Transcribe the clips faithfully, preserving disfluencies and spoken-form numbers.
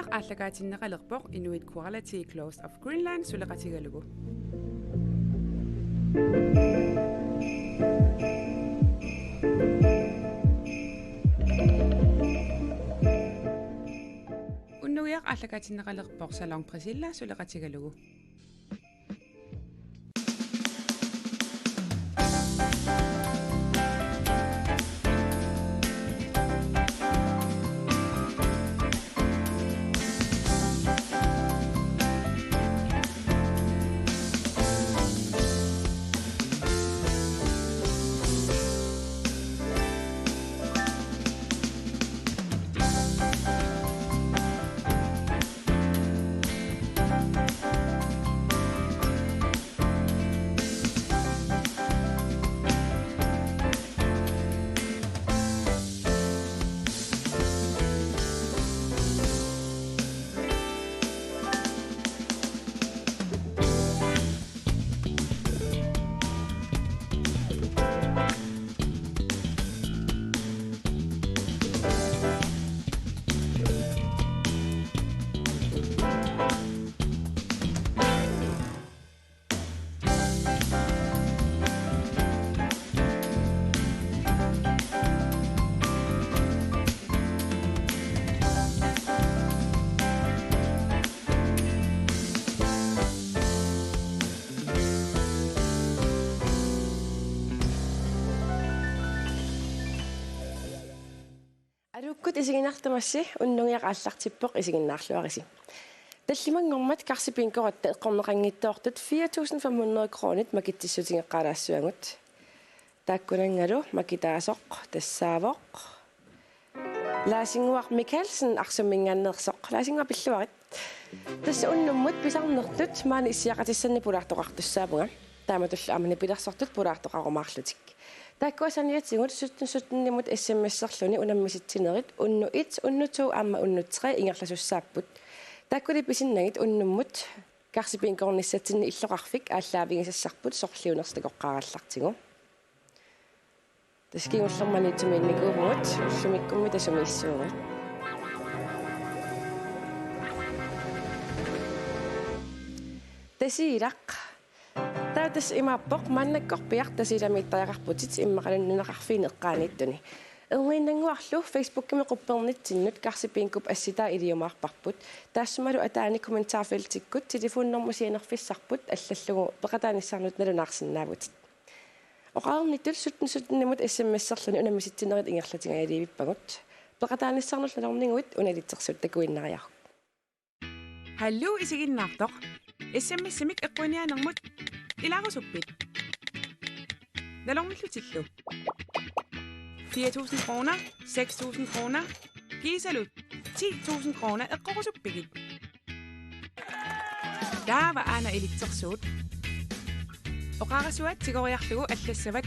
Aallakaatinneqalerpoq Inuit Quality Clothes of Greenland suleqatigalugu. Unnugiaq aallakaatinneqalerpoq Salon Priscilla suleqatigalugu. Aluukkut isiginnaartumik, unnugiaq aallartippoq, isiginnaarluarisi. Tallimanngormat Karsi Bingoratta eqqorneqanngitsoortut fire tusind fem hundrede kronit makitsissutigeqqaalaassavagut. Taakkunanngalu makitaasoq tassaavoq Laasinnguaq Mikaelsen Arsumminngaanneersoq. Laasinnguaq, pilluarit. Tassa unnummut pisarnertut maani issiaqatissanni pulaartoqartussaavugut. Taamatullu aamma nipilersortut pulaartoqarumaarlutik. Taakkua saniatigut sytten sytten-imut S M S-erluni unammisitsinerit unnuk et, unnuk to aamma unnuk tre ingerlasussaapput. Taakkuli pisinnagit unnummut Karsi Bingoornissatsinni illoqarfik aallaavigisassarput sorliunersut takoqqaarallartigu. Tassa kingullermik Maniitsumiinnikuuvugut, ullumikkummi tasumiissuugut. Tasiilaq. Taava tassa imaappoq maannakkorpiaq Tasiilamiittariaqarputit immaqaluunniit nunaqarfiini eqqaaniittuni. Erniinnannguarlu Facebookimi quppernitsinnut Karsi Bingorup assitaa iliumaarparput. Taassumalu ataani kommentarfeltikkut telefonnormu sianerfissarput allallugu peqataanissannut nalunaarsinnaavutit. Oqarnittut sytten sytten-imut S M S-erluni unammisitsinerit ingerlatingajaliivippagut. Peqataanissannut nalorniguit una ilitsersuut takuinnariaruk. Hallo isiginnaartoq. S M S-imik eqquiniaanermut ilaarusuppit? Nalornillutillu. Fire tusind kroner, seks tusind kroner, kiisalu ti tusind kroner eqqorusuppigit? Taava aana ilitsersuut. Oqarasuaat tigoriarlugu allassavat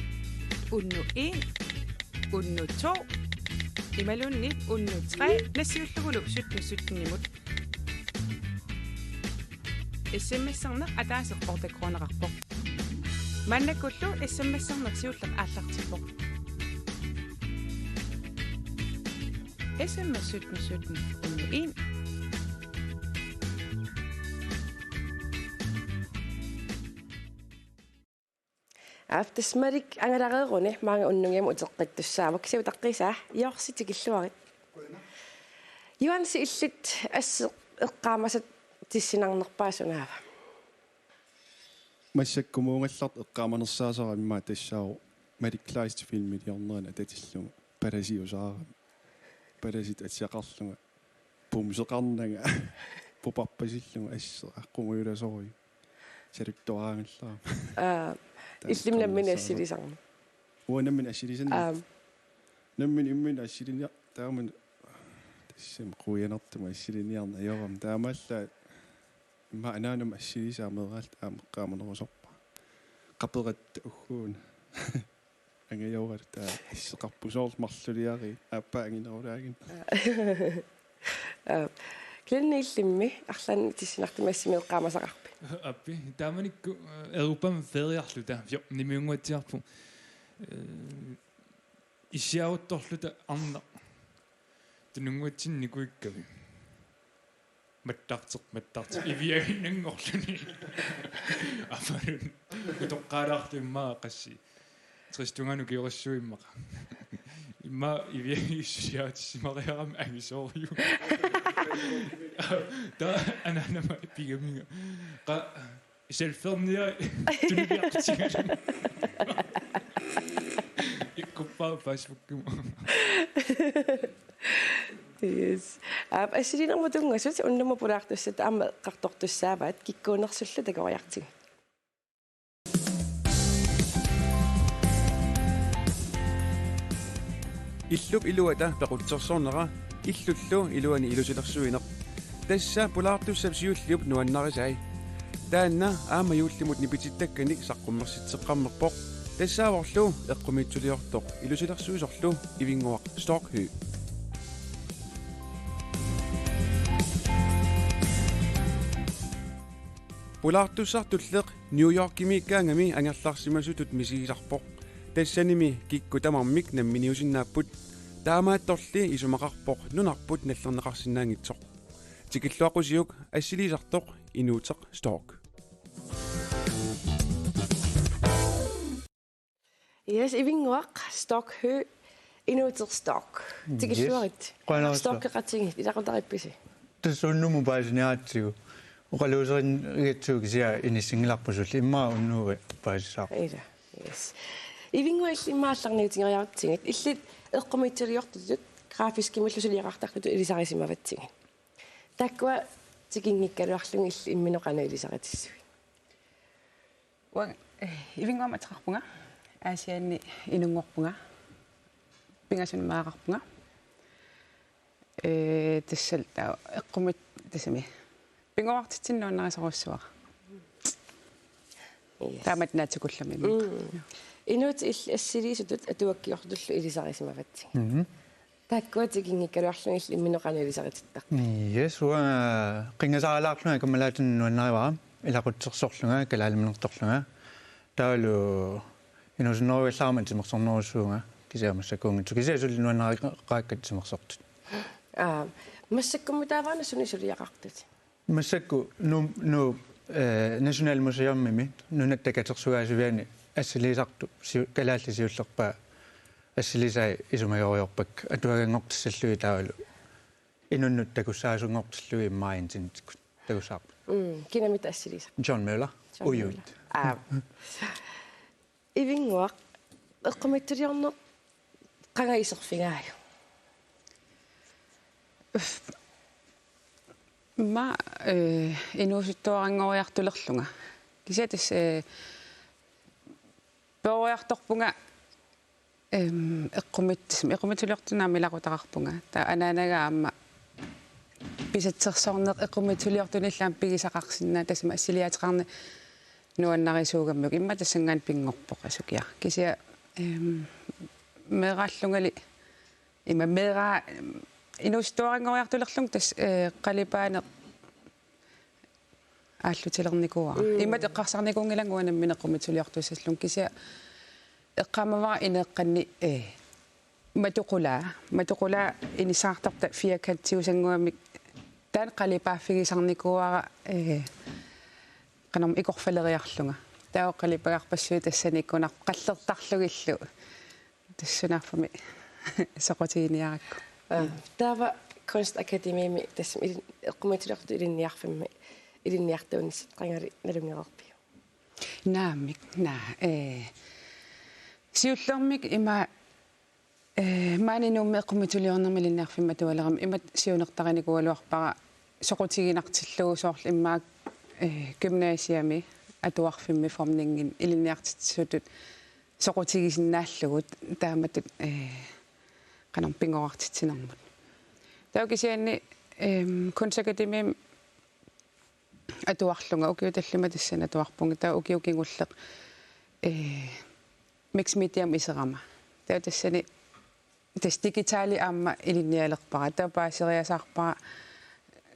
unnuk en, unnuk to, imaluunniit unnuk tre nassiullugulu sytten sytten-imut. S M S-erneq ataaseq otte kroneqarpoq. Maannakkullu S M S-erneq siulleq aallartippoq. S M S sytten sytten unnuk en. Aap, tassa Malik angalareeruni maanga unnugiamut uteqqittussaavoq. Kisianni utaqqiisaa, Jorsi, tikilluarit. Juansi, illit asseq eqqaamasat tissinarnerpaat sunaava? Massakkumuugallartoq eqqaamanersaasara immaqa tassaavoq Malik Kleist filmiliornerani atatillugu palasiusaarami. Palasit atsiaqarlunga pumseqarnanga puparpasillugu asseq aqqumujulasorujuk. Saluttuaraangallarama. Aa, taanna illimmi nammineq eqqaamanersaasara assilisarneq. Uanga nammineq assilisannik. Aap. Nammineq imminut assiliniar-, taamani tassami quianartumik assiliniarneq ajorami. Taamaallaat immaqa anaanama assilisaa meeraalluta aamma eqqaamanerusorpara. Qaperatta ugguuna. Angajoralta asseqarpoq soorlu marluliarii aappaa anginerulaagin. Aa. Glenn, illimmi arlaannik tissinartumik assimik eqqaamasaqarpit? Aappi, taamanikkut, eh, Europami feriarluta fjorteniunnguatsiarpoq. Eh, issiaruttorluta arnaq tununnguatsinni nikuikkami. Mattarteq, mattarteq. Iviaginnanngorluni. Avalun. Utoqqaalaartummaa qassi. Tristan-nga nukiorissuimmaqa. Immaqa iviagissusiaatissimariarami angisoorujussuuvoq. Taava anaanama pigaminga. Qa selfie-nia tunniviaqutigalugu. Ikkuppaa Facebookimi. Yes. Aap, assiliinermut tunngasut unnumma pulaartussat aamma eqqartortussaavaat, kikkuunersullu takoriartigu. Illup iluata pequtsersornera, illullu iluani ilusilersuineq. Tassa pulaartussap siulliup nuannarisai. Taanna aamma juullimut nipitittakkanik saqqummersitseqqammerpoq. Tassaavorlu eqqumiitsuliortoq ilusilersuisorlu Ivinnguaq Stork Høegh. Pulaartussaq tulleq New Yorkimiikkaangami angerlarsimasutut misigisarpoq. Tassanimi kikkut tamarmik namminiusinnaapput. Taamaattorli isumaqarpoq nunarput nallerneqarsinnaanngitsoq. Tikilluaqqusiuk, assiliisartoq inuuteq Stork. Yes, Ivinnguaq Stork Høegh, inuuteq Stork. Yes. Tikilluarit. Qujanarsuaq. Storkeqatigiit, ilaqutarippisi? Tassa unnumut paasiniaratsigu. Oqaluuserinngitsigu kisianni inissinngilarput suli, immaqa unnugu paasisaaq. Ila. Yes. Ivinnguaq, illit immaqa aallarniutigeriarutsigit. Illit eqqumiitsuliortutut, grafiskimillu suliaqartartutut ilisarisimavatsigit. Taakkua tikinngikkaluarlugit illit imminut qanoq ilisaritissavit? Uanga, eh, Ivinnguamik ateqarpunga, Aasianni inunngorpunga, pingasunut meeraqarpunga. Eh, tassal taava eqqumit tassami. Pingooruartitsineq nuannarisorujussuuara. Yes. Taamatut naatsikullumi. Mm. Inuutit illit assiliisutut atuakkiortutullu ilisarisimavatsigit. Mhm. Taakkua tikinngikkaluarlugit illit imminut qanoq ilisaritittarpit? Yes, uanga qinngasaaralaarlunga kammalaatinut nuannarivara, ilaqutsersorlunga, kalaaliminertorlunga. Taavalu inuusunnerugallarama timersornerussuunga, kisianni massakkuunngitsoq. Kisianni suli nuannaraqaakka timersortut. Aa, massakkummi taava una suni suliaqartutit? Massakkut Nuup, Nuup, eh, Nationalmuseumimi Nunatta Katersugaasiviani assiliisartup siu-, kalaallit siullerpaat assiliisai isumagiorpakka, atuaganngortissallugit taavalu inunnut takussaasunngortillugit immaqa internetikkut takussavarput. Mm, kinamita assiliisarpa? John Møller. John Ujuit. Møller. Aa. Ivinnguaq, eqqumiitsuliorneq qanga iserfigaajuk? Immaqa, eh, inuusuttuaranngoriartulerlunga. Kisianni tassa, eh, peroriartorpunga, em, eqqumiit-, eqqumiitsuliortunut aamma ilaqutaqarpunga. Taava anaanaga aamma pisatsersorneq eqqumiitsuliortunillu aamma pigisaqarsinnaa, tassami assiliaateqarneq nuannarisuugamik. Immaqa tassanngaanniit pinngorpoq asukiaq. Kisianni, em, meeraallungali, ima meeraa-, inuusuttuaranngoriartulerlunga tassa, eh, qalipaaneq aallutilernikuuara. Mm. Imatut eqqarsarnikuunngilanga uanga nammineq eqqumiitsuliortussallunga, kisianni eqqaamavara ineeqqanni, eh, matoqulaa, matoqulaa inissaartorta firkantiusannguamik taanna qalipaaffigisarnikuuara, eh, qanormi ikorfaleriarlunga. Taava qalipagarpassuit tassani ikkunarpoq qallertarlugillu. Tassa sunaaffami soqutiginiarakku. Aa, taava Kunstakademiimi tassami ilin-, eqqumiitsuliortutut ilinniarfimmi ilinniartuunissat qangali nalunngereerpiuk? Naamik, naa, ee, siullermik ima, ee, maani Nuummi eqqumiitsuliornermi ilinniarfimmi atualerama ima siunertarinikuugaluarpara soqutiginartillugu soorlu immaqa, ee, gymnasiami atuarfimmi formningi ilinniartitsisutut soqutigisinnaallugu taamatut, ee, qanormi pingooruartitsinermut. Taava kisianni, em, Kunstakademiimi atuarlunga, ukiut tallimat tassani atuarpunga, taava ukioq kingulleq, ee, Mix Mediamut iserama. Taava tassani tassa digitali aamma ilinnialerpara. Taava paaseriasaarpara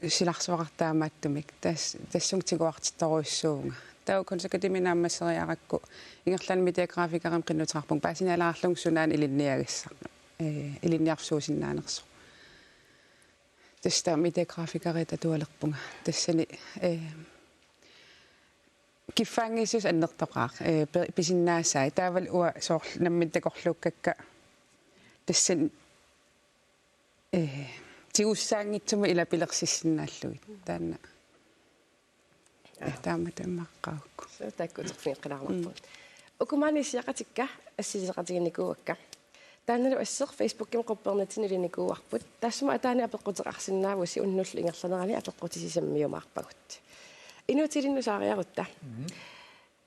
silarsuaqartut taamaattumik. Tas-, tassunga tiguartittorujussuuvunga. Taava Kunstakademiimi naammasseriarakku ingerlaannaq mediagrafikerimik qinnuteqarpunga, paasinialaarlunga sunaana ilinniagassaq. Ee, ilinniarfissuusinnaanersoq. Tassa taama idégrafikeriata atualerpunga. Tassani, eh, kiffaanngissuseq annertoqaaq, eh, pe-, pisinnaasai. Taavalu uanga soorlu nammineq takorluukkakka tassani, eh, tigussaanngitsumik ila pilersissinnaallugit. Taanna. Eh, taama tammaqqaakku. Suu, taakku uterfigeqqilaarnerput. Mm. Uku maani issiaqatikka assiliseqatiginikuuakka. Taannalu asseq Facebookimi quppernatsinnut ilinikuuarput. Taassuma ataani apeqquteqarsinnaavusi unnullu ingerlanerani apeqqutissat sammiumaarpagut. Inuup ilinnut saariarutta. Mhm.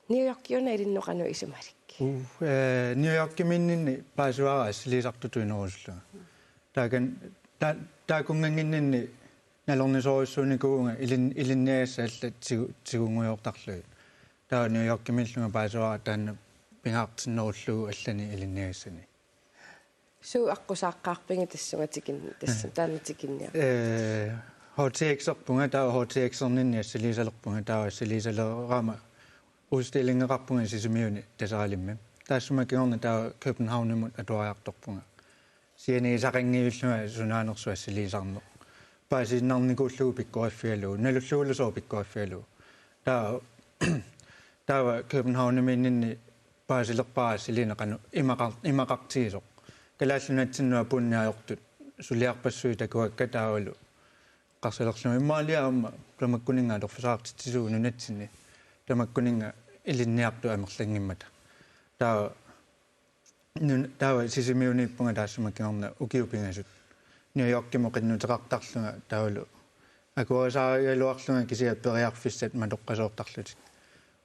New Yorkiuna ilinnut qanoq isumalik? Uh, eh, New Yorkiminninni paasivara assiliisartutut inerusullunga. Taakan-, ta-, taakkunannginninni nalornisorujussuunikuuvunga ilin-, ilinniagassat allat tigu-, tigunngujoortarlugit. Taava New Yorkimiillunga paasivara taanna pingaartinnerullugu allani ilinniagassani. Suu, aqqusaaqqaarpigit tassunga tikin-, tassa-, eh, taanna tikinniarlugu? Eh, H T X-erpunga, taava H T X-erninni assiliisalerpunga, taava assiliisalerama udstillingeqarpunga Sisimiuni Taseralimmi. Taassuma kingorna taava Københavnimut atuariartorpunga. Sianigisaqanngivillunga sunaanersoq assiliisarneq. Paasiinnarnikuullugu pikkoriffigalugu, nalullugulu sooq pikkoriffigalugu. Taava, taava Københavnimiinninni paasilerpara assiliineq qanoq imaqar-, imaqartigisoq. Kalaallit Nunatsinnut apuunneq ajortut suliarpassuit takuakka taavalu eqqarsalerlunga immaaliaq aamma tamakkuninnga atorfissaqartitsisugut nunatsinni. Tamakkuninnga ilinniartut amerlanngimmata. Taava nun-, taava Sisimiuniippunga taassuma kingorna ukiut pingasut. New Yorkimut qinnuteqartarlunga taavalu akuerisaarigaluarlunga kisianni periarfissat matoqqasoortarlutik.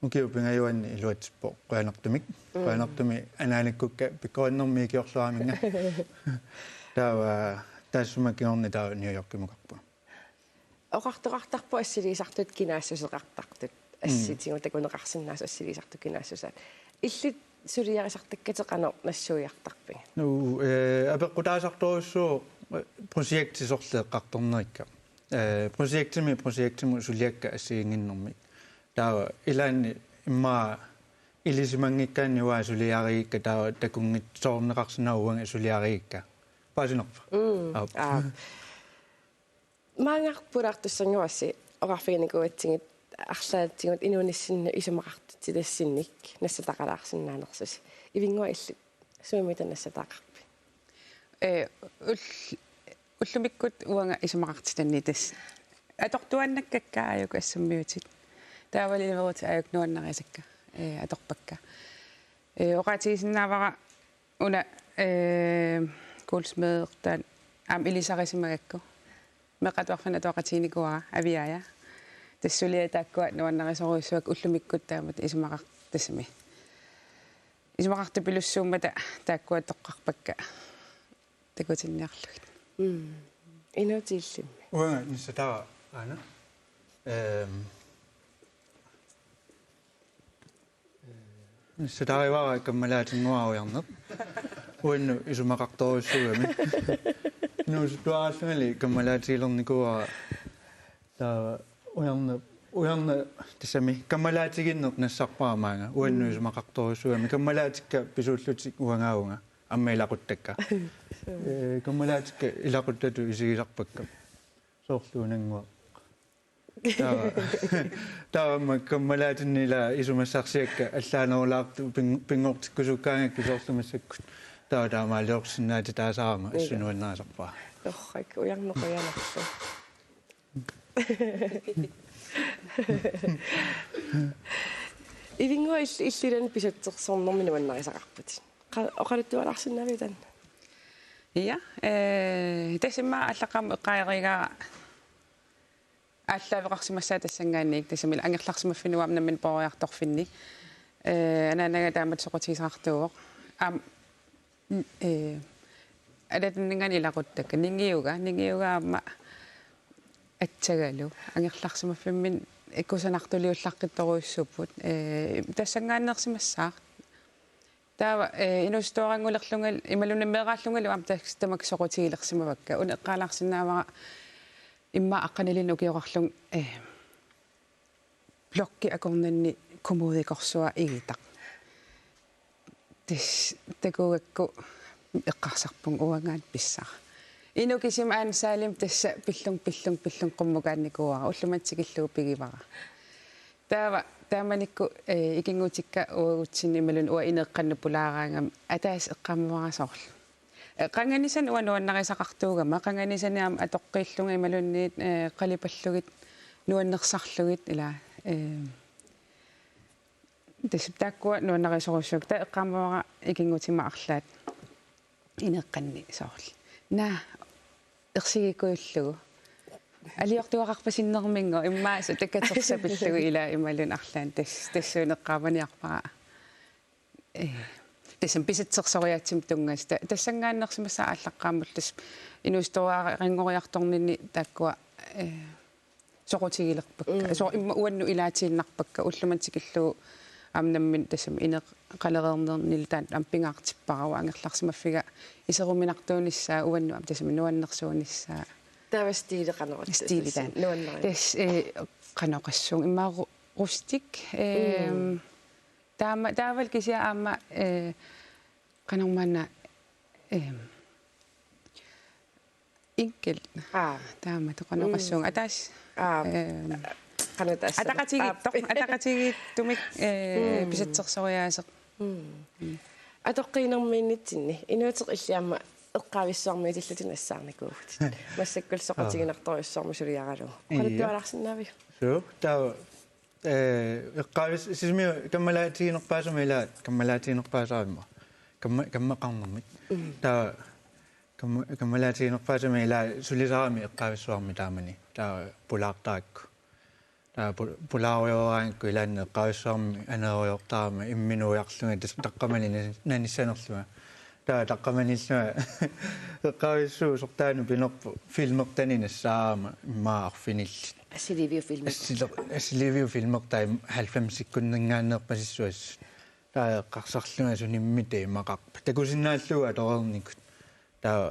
Ukiut pingajuanni iluatsippoq qujanartumik. Mm. Qujanartumik anaanakkukka pikkorinnermi ikiorluaraminnga. Taava taassuma kingorna taava New Yorkimukarpunga. Oqartoqartarpoq assiliisartut kinaassuseqartartut. Mm. Assitigut takuneqarsinnaasut assiliisartut kinaassusaat. Illit suliarisartakkatit qanoq nassuiartarpigit? Nuu, eh, apeqqutaasartorujussuuvoq, eh, projekti sorleq eqqartornerikka. Eh, projektimi, projektimut suliakka assigiinnginnermik. Taava ilaanni immaqa ilisimanngikkaanni uanga suliarigikka taava takunngitsoorneqarsinnaavoq uanga suliarigikka. Paasinarpa? Mm, aap. Aap. Maanga pulaartussanngorassi oqarfiginikuugatsigit arlaatigut inuunissinnut isumaqartitsitassinnik nassataqalaarsinnaanersusi. Ivinnguaq illit sumita nassataqarpit? Eh, ull-, ullumikkut uanga isumaqartitanni tassa. Atortuaannakkakka aajuku assammiutit. Taavalu ileruutit aajuku nuannarisakka, eh, atorpakka. Eh, oqaatigisinnaavara una, eh, guldsmedeq taanna aamma ilisarisimagakku. Meeqqat Atuarfinnut atuaqatiginikuuara Aviaja. Tassa suliat taakkua nuannarisorujussuakka ullumikkut taamatut isumaqar-, tassami. Isumaqartupilussuummata taakkua toqqarpakka takutinniarlugit. Mm. Inuutillimmi. Uanga nassataara aana. Ehm, nassataarivara kammalaatinnguara Ujarneq. Uannut isumaqartorujussuugami. Inuusuttuaraallungali kammalaatigilernikua taava Ujarneq, Ujarneq tassami kammalaatigiinneq nassarpara maanga. Uannut, mm, isumaqartorujussuugami. Kammalaatikka pisuullutik uangaavunga. Aamma ilaquttakka. Eh, kammalaatikka ilaquttatut isigisarpakka. Soorlu unannguaq. Taava, taava aamma kammalaatinni ila isumassarsiakka allaanerulaartut ping-, pinngortikkusukkaangakku soorlu massakkut. Taava taamaaliorsinnaatitaasarama. Ila. Assut nuannarisarpara. Torrak, Ujarneq qujanarpoq. Ivinnguaq ill-, illit ilaanni pisutsersornermi nuannarisaqarputit. Qa-, oqaluttualaarsinnaaviuk taanna? Ja, eh, tassa immaqa aallaqqaammut eqqaareerigaara aallaaveqarsimassaaq tassanngaanniit, tassami angerlarsimaffinni uanga nammineq puigorartorfinni. Eh, anaanaga taamatut soqutigisaqartuuvoq. Aamma, n-, eh, alatanninngaanniit ilaquttakka. Ningiuga, ningiuga aamma atsagalu. Angerlarsimaffimminni kusanartuliullaqqittorujussuupput. Eh, tassanngaanneersimassaaq. Taava, eh, inuusuttuaranngulerlunga, imaluunniit meeraallungalu aamma taks-, tamakku soqutigilersimavakka. Una eqqaalaarsinnaavara immaqa aqqanilinnik ukioqarlunga, eh, blokki akornanni kommodikorsua igitaq. Tassa takugakku eqqarsarpunga uangaana pissara. Inuk kisimi aana saalimmi tassa pillunga, pillunga, pillunga qummukaannikuuara, ullumimut tikillugu pigivara. Taava, taamanikkut, eh, ikinngutikka uagutsinnut imaluunniit uanga ineeqqannut pulaaraangama ataaseq eqqaamavara soorlu: Eh, qanganisani uanga nuannarisaqartuugama, qanganisani aamma atoqqiillunga imaluunniit, eh, qalipallugit nuannersarlugit, ila, eh, tassa taakkua nuannarisorujussuuakka. Taava eqqaamavara ikinngutima arlaat ineeqqanni soorlu: Naa, ersigikujullugu. Aliortuaqarpa sinnermigooq, immaqa soorlu takkatersaapillugu, ila imaluunniit arlaanni tas-, tassuuna eqqaamaniarpara. Eh, tassami pisatsersoriaatsimik tunngasut. Ta-, tassanngaanneersimassaaq aallaqqaammullu, tassa inuusuttuaraarinngoriartorninni taakkua, eh, soqutigilerpakka. Mm. Soorlu immaqa uannut ilaatiinnarpakka, ullumimut tikillugu aamma nammineq tassami ineeqqalereernernilu taanna aamma pingaartippara, uanga angerlarsimaffiga iseruminartuunissaa uannut aamma tassami nuannersuunissaa. Taava stili qanoq? Stili taanna. Nuannerpoq. Tassa, eh, qanoq oqassuunga, immaqa ru-, rustik, eh, Mm. taama, taavalu kisianni aamma, eh, qanormaanna, eh, enkel. Aa. Taama, qanoq oqassuunga. Mm. Ataaseq, Aa. eh, Qanoq tassa? Ataqatigiittoq, Aap. ataqatigiittumik, eh, Mm. pisatsersoriaaseq. Mm. Mm. Atoqqiinermiinnitsinni, inuuteq illit aamma eqqaavissuarmiutullutit nassaarnikuuvutit. Massakkut soqutiginartorujussuarmik suliaralugu. Aa. Ii. Oqaluttualaarsinnaaviuk? Suu, taava, eh, eqqaavis-, Sisimiut kammalaatiginerpaasumik, ila kammalaatiginerpaasarami. Kamma-, kammaqarnermik. Mm. Taava kamma-, kammalaatiginerpaasumik, ila sulisarami eqqaavissuarmi taamani. Taava pulaartarakku. Taava pu-, pulaarujoraangakku ilaanni eqqaavissuarmi aneerujoortarama imminut ujarlunga, tassa taqqamani na-, nanissanerlunga. Taava taqqamaniillunga eqqaavissuusoq taanna pinerpoq filmertani nassaarama immaqa arfinillit. Assiliiviup filmertaa. Assile-, assiliiviup filmertaa im-, halvfemsikkunninngaanneerpasissuassat. Taava eqqarsarlunga sunimmitaa imaqarpa. Takusinnaallugu atoreernikut. Taava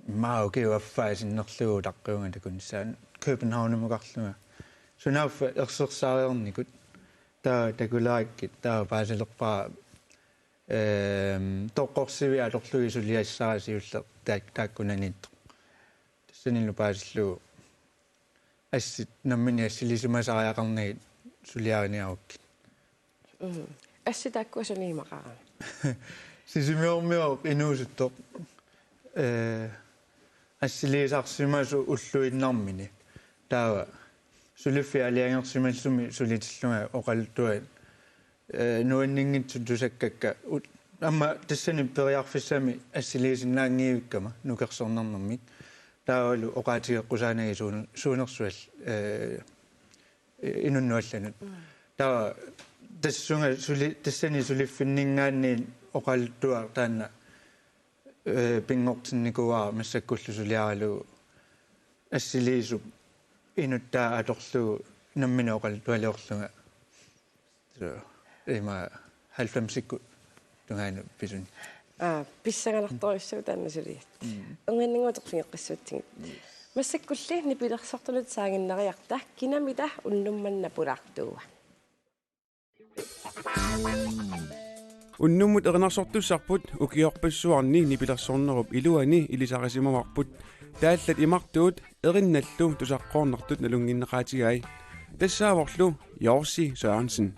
immaqa ukiup affaa sinnerlugu utaqqiunga takunissaa Københavnimukarlunga. Sunaaffa ersersaariarnikut. Taava takulerakkit, taava paasilerpara, ehm, toqqorsivik atorlugit suliassara siulleq taak-, taakku naniittoq. Tassanilu paasillugu assit nammineq assilisimasariaqarnagit suliariniarukkit. Mm. Assit taakkua suna imaqarami? Sisimiormiooq inuusuttoq, eh, assiliisarsimasoq ulluinnarmini. Taava suliffik aalajangersimasumi sulitillunga oqaluttuat, eh, nuanninngitsut tusakkakka ut-, aamma tassani periarfissami assiliisinnaanngivikkama nukersornarnermik. Taavalu oqaatigeqqusaanagit suun-, suunersuaq, eh, inunnut allanut. Mm. Taava tassunga suli-, tassani suliffinninngaanniit oqaluttuaq taanna, eh, pinngortinnikuuara massakkullu suliaralugu assiliisup inuttaa atorlugu nammineq oqaluttualiorlunga. So, ima halvfemsikkut tungaanut pisuni. Aa, pissanganartorujussuuvoq taanna suliat. Mm. Erniinnannguaq atorfigeqqissuutsigit. Massakkulli nipilersortunut saaginnariarta, kinamita unnuk manna pulaartuua. Unnummut erinarsortussarput, ukiorpassuarni nipilersornerup iluani ilisarisimavarput. Taallat imartuut erinnallu tusartoornartut nalunngineqaatigai. Tassaavorlu Jorsi Sørensen.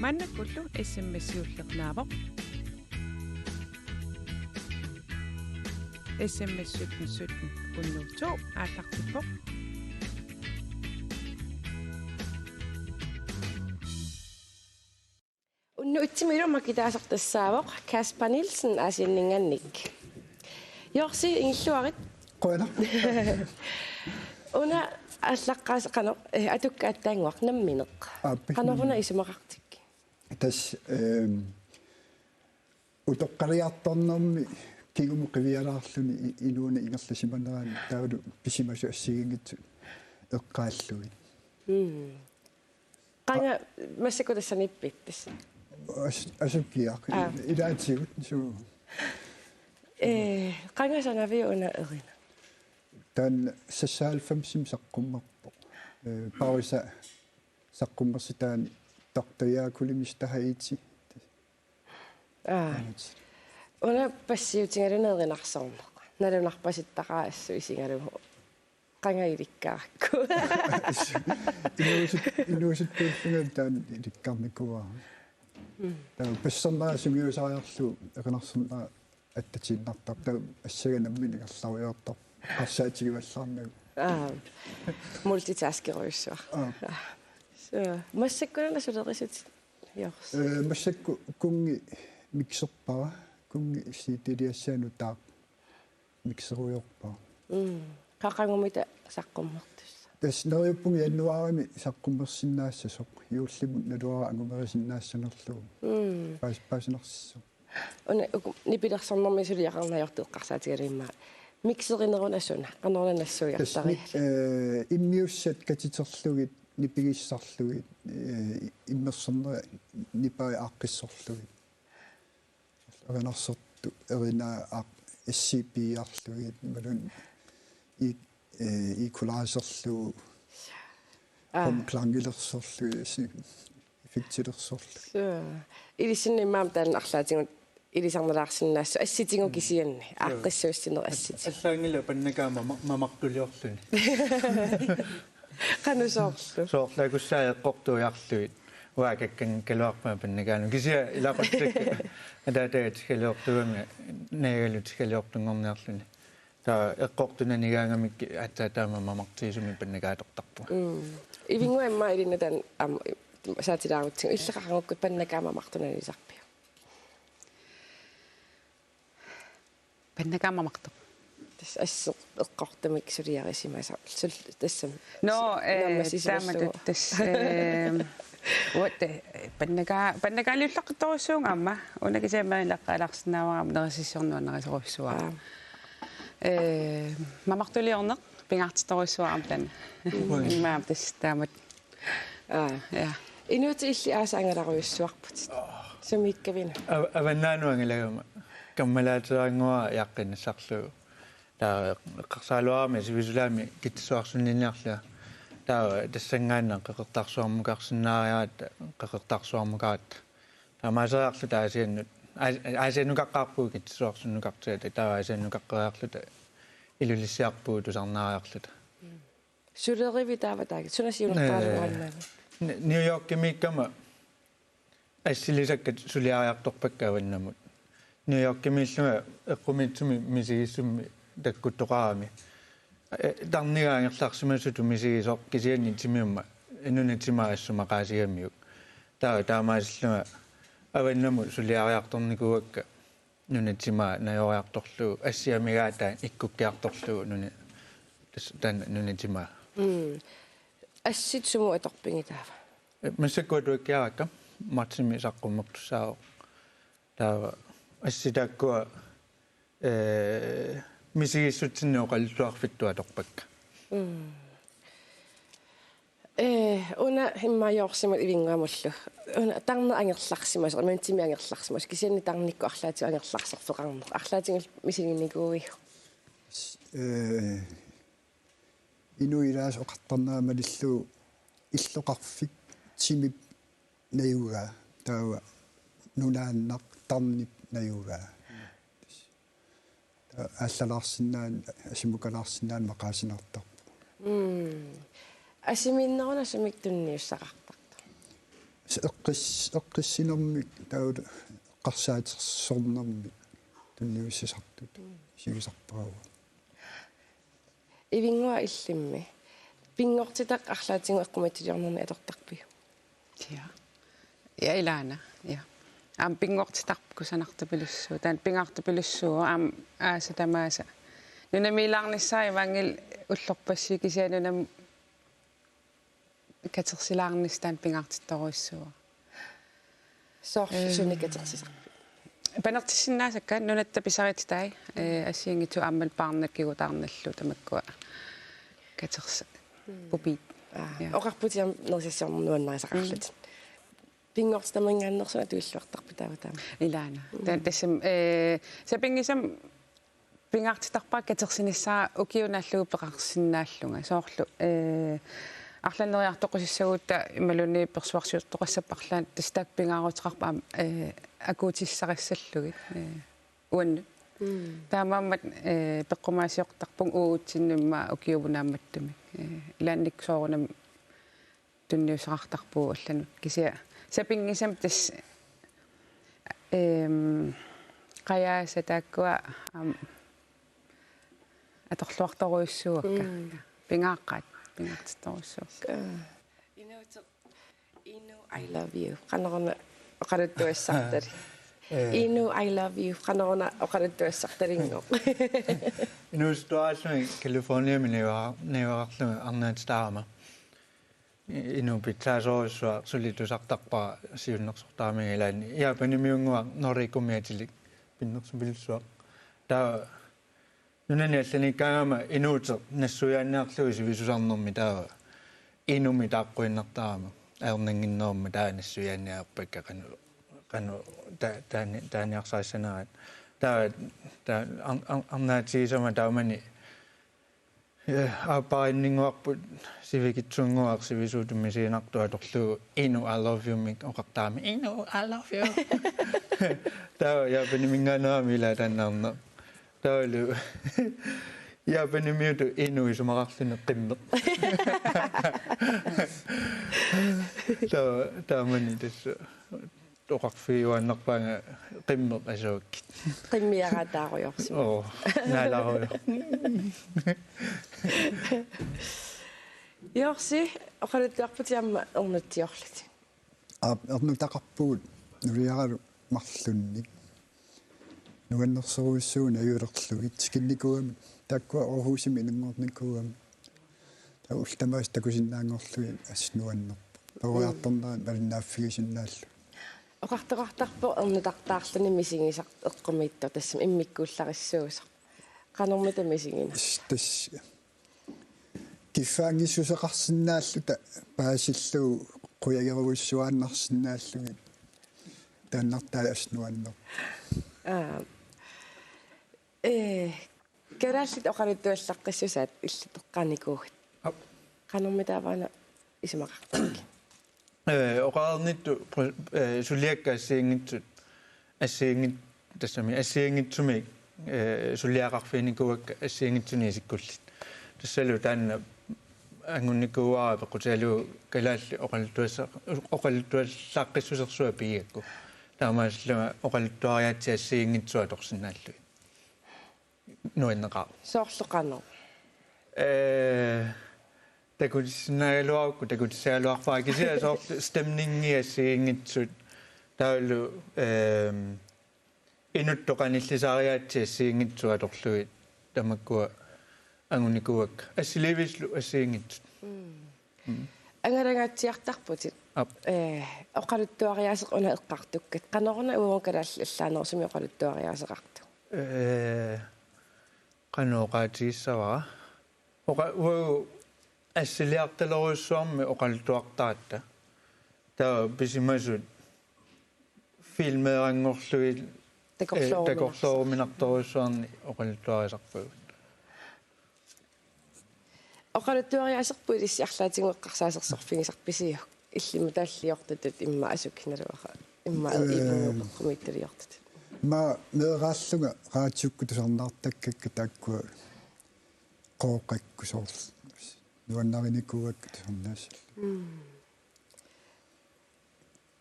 Maannakkullu S M S-iulleq naavoq. S M S sytten sytten hundrede og to aallartippoq. Unnuitsimilu makitaasartussaavoq Kasper Nielsen Aasianninngaanniit. Jorsi, ingilluarit. Qujanaq. Una aallaqqaas-, qanoq, eh, atukka aatsaannguaq nammineq. Aappi. Qanoruna isumaqartikkit? Tassa, ehm, utoqqaliartornermi kingumut qivialaarluni i-, inuuneq ingerlasimanerani taavalu pisimasut assigiinngitsut eqqaallugit. Mm. Qanga massakkut tassaniippiit tassa? As-, asukiaq. Aa. Ilaatigut suu. Eh, qanga sanaviuk una erinaq? Taanna seksoghalvfemsimi saqqummerpoq. Eh, pausa saqqummersitaani Doktor Jaakko Limistahayiti. Aa. Una passiutigalugu erinarsorneq. Nalunarpasittaqaaq assut isigalugu. Qanga ilikkaarakku. Inuusut-, inuusuttuullunga taanna ilikkarnikuuara. Mm. Taava passernaaq sungiusariarlugu erinarsornera attatiinnartarpoq. Taava assaga nammineq ingerlarujoortarpoq. Qassaatigivallaarnagu. Aa, multitaskerujussuaq. Aa. Så, massakkut una sulerisutit, Jors? Eh, massakkut kunngi mikserpara, kunngi C D-liassaanut taaq mikserujoorpara. Mm. Qaqugumitaa saqqummertussaq? Tassa neriuppunga januaarimi saqqummersinnaassasoq, juullimut naluara angumerisinnaassanerlugu. Mm. Paas-, paasinarsissaaq. Una uku nipilersornermi suliaqarneq ajortut eqqarsaatigalugu immaqa. Mikserineruna suna, qanoruna nassuiartarigalugu? Tassa mik-, eh, immiussat katiterlugit, nipigissarlugit, eh, immersornerit nipai aaqqissorlugit. Erinarsortut, erinaa aaq-, S C P-arlugit, imaluunniit i-, eh, equalizerlugu, aa, klanggilersorlugit, si-, effektilersorlugit. Så. Ilissinnut immaqa taanna arlaatigut ilisarnalaarsinnaasoq assitigut kisianni. Aaqqissuussinerit assitigut. Allaanngilaq pannakaat mama-, mamartuliorluni. Qanoq soorlu? Soorlu akussaat eqqortuiarlugit. Uanga kakkanngigaluarpunga pannakaanut. Kisianni ilaquttakka ataataga tigaliortugami najagalu tigaliortunngorniarluni. Taava eqqortunanigaangamik aatsaat taama mamartuisumik pannakaat atortarpunga. Mm. Ivinnguaq immaqa ilinnut taanna aamma saatilaarutsigu. Illit qaqugukku pannakaat mamartunaniisarpiuk? Pannakaat mamartoq. Tassa asseq eqqortumik suliarisimasoq. Sul-, tassami. Nå, eh, naammassisimallugu. Taamatut tassa, eh, uagut, eh, pannakaa-, pannakaaliullaqqittorujussuuvunga aamma. Una kisianni ilaqqalaarsinnaavara aamma nerisassuarnut nuannarisorujussuuara. Aa. Eh, mamartuliorneq pingaartittorujussuuara aamma taanna. Mm. Immaqa tassa taamatut. Aa. Ja. Inuutit illit aasaq angalarujussuarputit. Sumiikkaviuk? Av-, avannaanut angalagama. Kammalaaterannguara jaaqqinnissarlugu. Taava eqqarsaaluarami sivisulaami Kitsissuarsunninniarlunga. Taava tassanngaannaq Qeqertarsuarmukarsinnaariaratta, Qeqertarsuarmukaratta. Taamaaseriarluta Aasiannut, Aas-, Aasiannukaqqaarpugut Kitsissuarsunnukartigut, taava Aasiannukaqqeriarluta Ilulissiarpugut tusarnaariarluta. Sulerivit taava taakku? Suna siunertaralugu? Ee, aammalu N-, New Yorkimiikkama assilisakkat suliariartorpakka avannamut. New Yorkimiillunga eqqumiitsumik misigissummi takkuttoqarami. Ee, tarniga angerlarsimasutut misigisoq kisianni timiumma nunap timaa assut maqaasigamiuk. Taava taamaasillunga avannamut suliariartornikuuakka. Nunap timaa najoriartorlugu, assit amigaataat ikkukkiartorlugu nuna-, tas-, taanna nunap timaa. Mm. Assit sumut atorpigit taava? Massakkut atuakkiarakka, martsimi saqqummertussaavoq. Taava assit taakkua, ee, misigissutsinni oqaluttuarfittut atorpakka. Mm. Ee, una immaqa Jorsimut Ivinnguamullu. Una tarneq angerlarsimasoq, imaluunniit timi angerlarsimasoq, kisianni tarnikkut arlaatigut angerlarserfeqarneq. Arlaatigullu misiginikuuiuk? S-, ee, inuit ilaasa oqartarnerat malillugu illoqarfik timip najugaa, taava nunaannaq tarnip najugaa. Taava aallalaarsinnaaneq, assimukalaarsinnaaneq maqaasinartarpoq. Mm. Asimiinneruna sumik tunniussaqartartoq? S-, eqqis-, eqqissinermik taavalu eqqarsaatersornermik tunniussisartut isigisarpara uanga. Ivinnguaq, illimmi pinngortitaq arlaatigut eqqumiitsuliornerni atortarpiuk? Ja. Ja, ilaana. Ja. Aamma pinngortitaq kusanartupilussuuvoq. Taanna pingaartupilussuuvoq aamma aasat tamaasa. Nunamiilaarnissaa imaanngilaq ullorpassuit, kisianni nunami katersilaarnissaq taanna pingaartittorujussuuvoq. Soorlu, ee, sunik katersisarpit? Panertissinnaasakka nunatta pisarititai, ee, assigiinngitsut aammalu paarnat kigutaarnallu tamakkua katersa-, mm, pupiit. Aa, ja. Oqarputit aamma nerisassuarnut nuannarisaqarlutit. Mm. Pinngortitaminngaanneersoq atuilluartarpit taava taama? Ilaana. Mm. Ta-, tassami, ee, sapinngisamik pingaartittarpara katersinissara ukiup naallugu peqarsinnaallunga. Soorlu, ee, arlaannik neriartoqqusissagutta imaluunniit persuarsiortoqassappat arlaannik, tassa taakku pingaaruteqarput aamma, ee, akuutissarissallugit, ee, uannut. Mm. Taamaammat, ee, peqqumaasiortarpunga uagutsinnut immaqa ukiuvut naammattumik. Ee, ilaannikkut soorunami tunniussaqartarpugut allanut. Kisianni sapinngisamik tassa, ehm, qajaasa taakkua aamma atorluartorujussuuakka. Mm. Pingaaqqat, pingaartittorujussuupput. Inuuteq, Inu, I love you. Qanoruna oqaluttuassartalik. Inu, I love you. Qanoruna oqaluttuassartalinngooq. Inuusuttuaraallunga Californiami niua-, niuerarlunga arnaatitaarama. I-, Inu pitsaasorujussuaq suli tusartarpara siunnersortaramigit ilaanni. Japanimiunnguaq Norikumi atilik pinnersupilussuaq. Taava nunani allaniikkaangama inuuteq nassuiaanniarlugu sivisusarnermi taava Inumi taaqquinnartarama. Ajornannginnerummat taava nassuiaanniarpakka qanoq, qanoq ta-, taani-, taaniarsarissaneraat. Taava ta-, ar-, ar-, arnaatigisama taamani, eh, aappariinninnguarput sivikitsunnguaq sivisuutut misiginartut atorlugu Inu I love you-mik oqartarama. Inu, I love you. Taava Japaniminngaanneerami ilaa taanna arnaq. Taavalu Japanimiutut Inu isumaqarluni qimmeq. Taava, taamani tassa oqarfigiuaannarpaanga qimmeq asuakkit. Qimmiaraataarujorsima. Oo, naalaarujoq. Jorsi, oqaluttuarputit aamma ernutsiorlutit. Aap, ernutaqarpugut nuliaralu marlunnik. Nuannersorujussuuvoq ajulerlugit, tikinnikuugamik. Taakkua Aarhusimi inunngornikuugamik. Taava ullut tamaasa takusinnaanngorlugit assut nuannerpoq. Peroriartornerat malinnaaffigisinnaallugu. Oqartoqartarpoq ernutartaarluni misigisaq eqqumiitsoq, tassami immikkuullarissuusoq. Qanormita misiginera? Tassa kiffaanngissuseqarsinnaalluta paasillugu qujagerujussuaannarsinnaallugit. Taannartaa assut nuannerpoq. Aa. Ee, kalaallit oqaluttuallaqqissusaat illit eqqaanikuugat. Aap. Qanormitaava una isumaqartikkit? Ee, oqarnittut pro-, ee, suliakka assigiinngitsut, assigiinngit-, tassami assigiinngitsumik, ee, suliaqarfiginikuuakka assigiinngitsunik isikkullit. Tassalu taanna angunikuuara peqqutigalugu kalaallit oqaluttuassa-, oqaluttuallaqqissusersuaq pigigakku. Taamaasillunga oqaluttuariaatsit assigiinngitsut atorsinnaallugit. Nuanneqaaq. Soorlu qanoq? Ee, takutissinnaagaluarukku, takutissagaluarpara kisianni soorlu stemningi assigiinngitsut taavalu, ehm, inuttut qanillisariaatsit assigiinngitsut atorlugit tamakkua angunikuuakka assiliivisullu assigiinngitsut. Mm. Mm. Angalangaatsiartarputit. Aap. Ee, oqaluttuariaaseq una eqqartukkat. Qanoruna uagut kalaallit allaanerusumik oqaluttuariaaseqartoq? Ee, qanoq oqaatigissavara? Oqa-, uagut assiliartalerujussuarmik oqaluttuartaratta. Taava pisimasut filmeeranngorlugit, ee, takorlooruminarsoq. Takorlooruminartorujussuarnik oqaluttuarisarpagut. Oqaluttuariaaserput ilissi arlaatigut eqqarsaasersorfigisarpisiuk? Illimmi talliortutut immaqa asukinaluara. Immaqa, ee, ipuup eqqumiitsuliortutut. Immaqa meeraallunga raatiukkut tusarnaartakkakka taakkua Qooqakku soorlu. Nuannarinikuuakka tusarnaassallugu. Mm.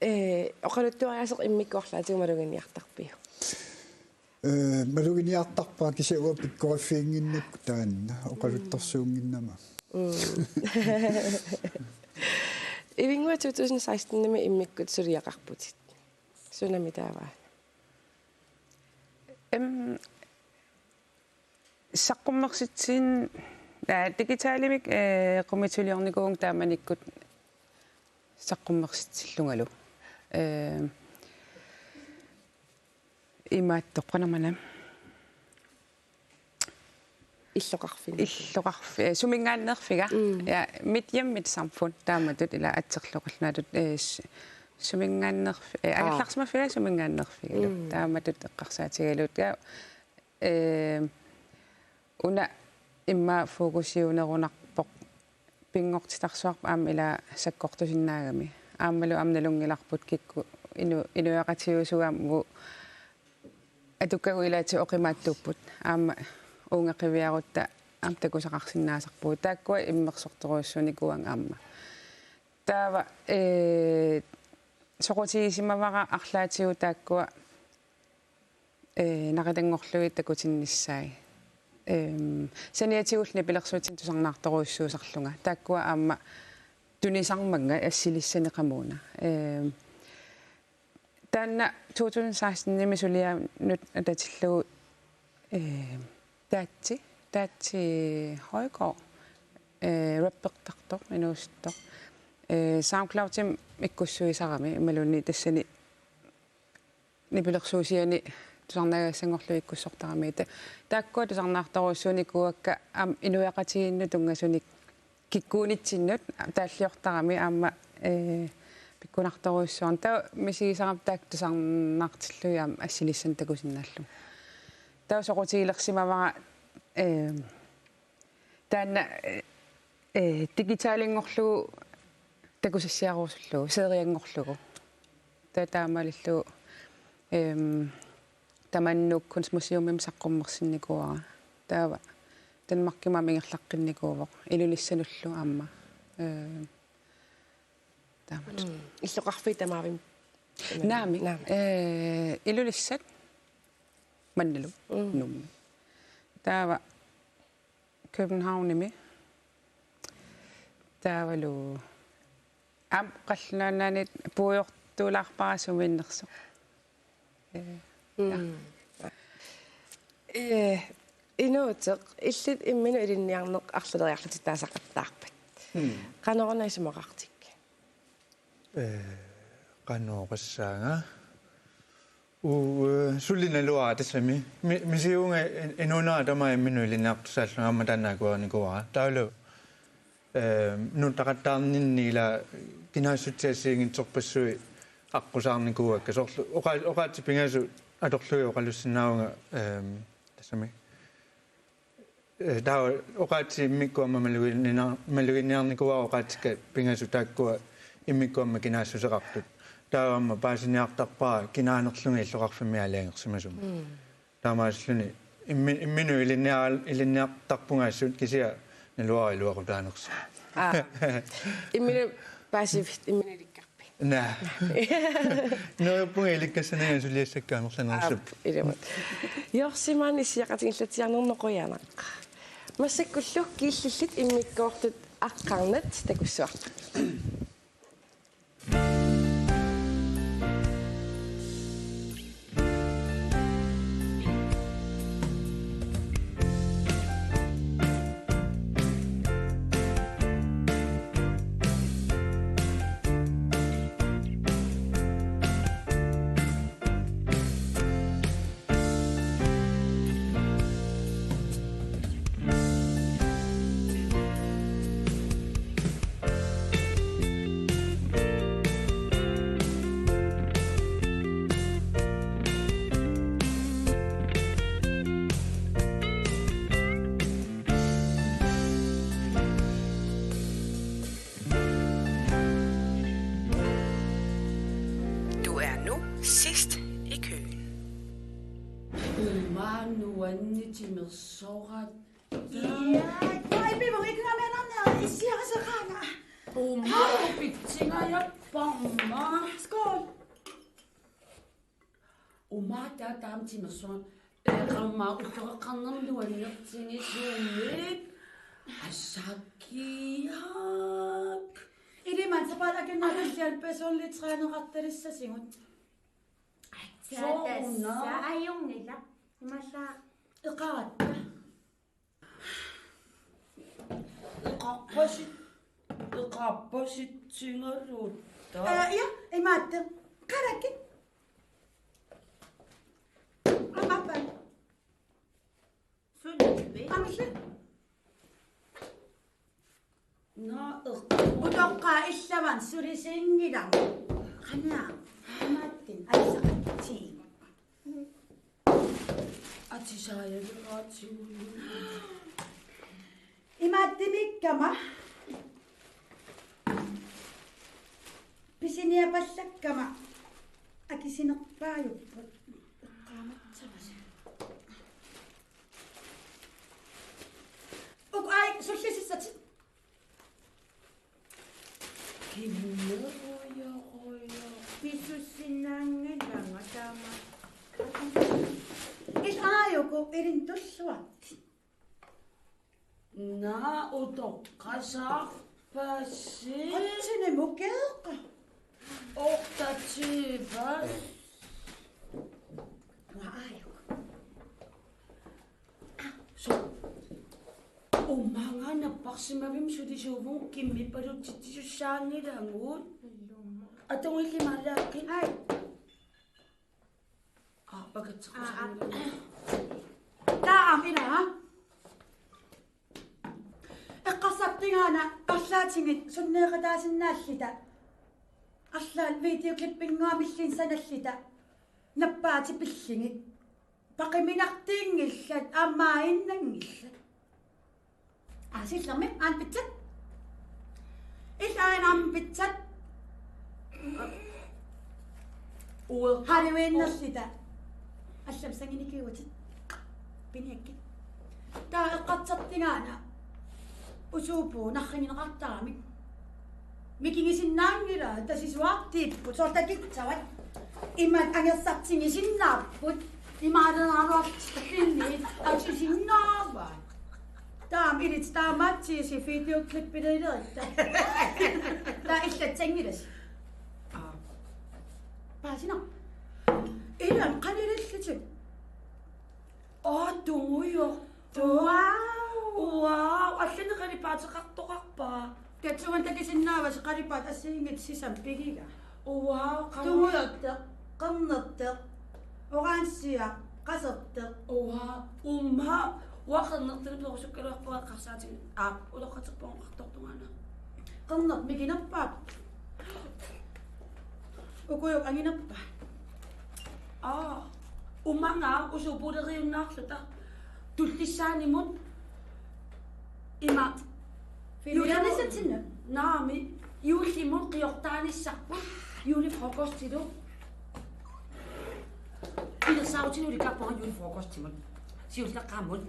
Ee, oqaluttuariaaseq immikkut arlaatigut maluginiartarpiuk? Ee, maluginiartarpara kisianni uanga pikkoriffiginnginnakku taanna oqaluttorsuunnginnama. Mm. Ivinnguaq to tusind seksten-imi immikkut suliaqarputit. Sunami taava? Em, Saqqummersitsin-, aa, digitalimik, ee, eqqumiitsuliornikuuvunga taamanikkut saqqummersitsillungalu. Ee, imaattoq qanamana. Illoqarfin-. Illoqarf-, ee, suminngaanneerfiga. Mm. Ja, mit hjem, mit samfund. Taamatut ila atserloqallunaatut, ee, s-, suminngaanneerf-, ee, aa, angerlarsimaffiga suminngaanneerfigalu. Mm. Taamatut eqqarsaatigalugu. Ja, Ee, una immaqa fokusiunerunarpoq pinngortitarsuarput aamma ila sakkortusinnaagami. Aammalu aamma nalunngilarput kikkut inu-, inuiaqatigiiuusugut aamma uagut atukkagut ilaatigut oqimaattuupput. Aamma uunga qiviarutta aamma takusaqarsinnaasarpugut. Taakkua immersortorujussuunikuuagut aamma. Taava, ee, soqutigisimavara arlaatigut taakkua ee, naqitanngorlugit takutinnissaat. Ehm, saniatigullu nipilersuutinik tusarnaartorujussuusarlunga. Taakkua aamma tunisarmannga assilissanik qamuuna. Ehm, taanna to tusind seksten-imi sulianut atatillugu, ehm, Taatsi, Taatsi Højgaard, eh, rappertartoq, inuusuttoq. Eh, SoundCloudimi ikkussuisarami, imaluunniit tassani nipilersuusiani tusarnaagaassanngorlugit ikkussortarami. Ta-, taakkua tusarnaartorujussuunikuuakka aamma inuiaqatigiinnut tunngasunik kikkuunitsinnut taalliortarami aamma, eh, pikkunartorujussuarnik. Taava misigisarama taakku tusarnaartillugit aamma assilissanik takusinnaallugu. Taava soqutigilersimavara, eh, taanna, eh, eh, digitalinngorlugu takusassiarusullugu, serianngorlugu. Taava taamaalillugu, ehm, tamanna Nuuk Kunstmuseumimi saqqummersinnikuuara. Taava Danmarkimi aamma ingerlaqqinnikuuvoq. Ilulissanullu aamma. Ehm, taamatut. Mm. Illoqarfiit tamaavimmi? Naamik. Naamik. Eh, Ilulissat mannalu. Mm. Nuummi. Taava Københavnimi. Taavalu aamma Qallunaat Nunaanni puigortuulaarpara sumiinnersoq. Eh, ja. Mm. Eh, Inuuteq, illit imminut ilinniarneq arlaleriarlutit taasaqattaarpat. Mm. Qanoruna isumaqartikkit? Eh, qanoq oqassaanga? Uu, eh, suli naluara tassami. Mi-, misigivunga in-, inuunera tamaat imminut ilinniartussaallunga aamma taanna akuerinikuuara. Taavalu, eh, nuutaqattaarninni ila kinaassutsip assigiinngitsorpassuit aqqusaarnikuuakka. Soorlu oqa-, oqaatsit pingasut atorlugit oqalussinnaavunga, eh, tassami. Eh, taava oqaatsit immikkut aamma maluginniar-, maluginniarnikuuara oqaatsikka pingasut taakkua immikkut aamma kinaassuseqartut. Taava aamma paasiniartarpara kinaanerlunga illoqarfimmi aalajangersimasumik. Mm. Taamaasilluni immi-, imminut ilinniar-, ilinniartarpunga assut kisianni naluara iluaqutaanersoq. Aa. Imminut paasivit, imminut ilikkarpit? Naa. Neriuppunga ilikkassananga suliassakka amerlanerussuupput. Aap, ilumut. Joorsi, maani issiaqatigiillatsiarnerni qujanaq. Massakkullu killillit immikkoortut aqqarnat takussuarput. Du er nu sidst i køen. Uuma nuanneq timersorat. Ja, oi, Pipung, ikke når man er nede i cirkuset, Rana. Uuma, pitsinga ja bomma. Skål. Uuma, taava taama timersoq. Eqarma ulloqeqqarnermi nuannertigisumik. Assakiaq. Iliman sapaatip akunnerani personlig træneqartalissasigut. Atsa, sooruna? Tassa ajunngilaq. Imalla. Eqaratta. Eqarpasit-, eqarpasitsigalutta. Eh, ja, imaattut. Qarakkit. Aamma. Sulippi? Aamma. Naa, eq-. Utoqqaat illit aamma sulisinngilagut. Qanoq? Imaattumik. Aalisaqatsigu. Atisaajaleraatigullu. Imaattumiikkama pisiniapallakkama akisunerpaajupput. Eqqaamatsavasi. Uku ai sullisissatit. Kinnerujorujo. Pisussinnaanngilanga taama. Illit aajuku ilinnut tulluartit. Naa, utoqqasaarpasi. Qatsinimut keeqqa. Otteogtyve. Uanga aajuku. Suu. Umaga napparsimavimmi sulisuuvunga kimmippalutitsisussaagilagut. Atungilli mallaakin. Ai. Aa, pakatseqqusaanngilanga. Aa, aa. Taava ila. Eqqarsartigaana arlaatigut sunneeqataasinnaallita. Arlaat videoklippinngua millin sanallita. Nappaatit pillugit. Paqiminartiinngillat, aamma innanngillat. Aa, sillermi, aana pitsat. Ilaa aana pitsat. Ueqqa. Hariuinnarlita. Allamik sanginikuuvutit. Piniakkit. Taava eqqarsartigaana. Usuupu narrigineqartaramik. Mikigisinnaanngilaq tasisuartiipput soorlu takissavat. Imaat angerlartigisinnaapput. Imaalernaaruartinniit atusisinnaavat. Taama ilit taamaattuusi videoklippileritta. Taava illatsanngilas. Aa. Paasina. Ilan qanilillutik. Aa, tungujortoq. Wow. Wow, allanik qalipaateqartoqarpa? Tatsuan takisinnaavasi qalipaat assigiinngitsut sisamat pigiga. Wow, qanu-. Tungujortoq, qernertoq, orange, qasertoq. Wow, uuma, uanga qernertoq perusukkaluarpunga eqqarsaatigalugu. Aa, utoqqatserpunga oqartortungaana. Qernertoq mikinerpaaq. Ukujuk anginerpaaq. Aa, umaga usuupuleriunnaarluta. Tullissaanimut ima. Filmilianisatsinna. Naamik, juullimut qiortaanissarput. Julefrokostilu. Pilersaarutinut ulikkaarpunga julefrokostimut. Siulleqqaamut.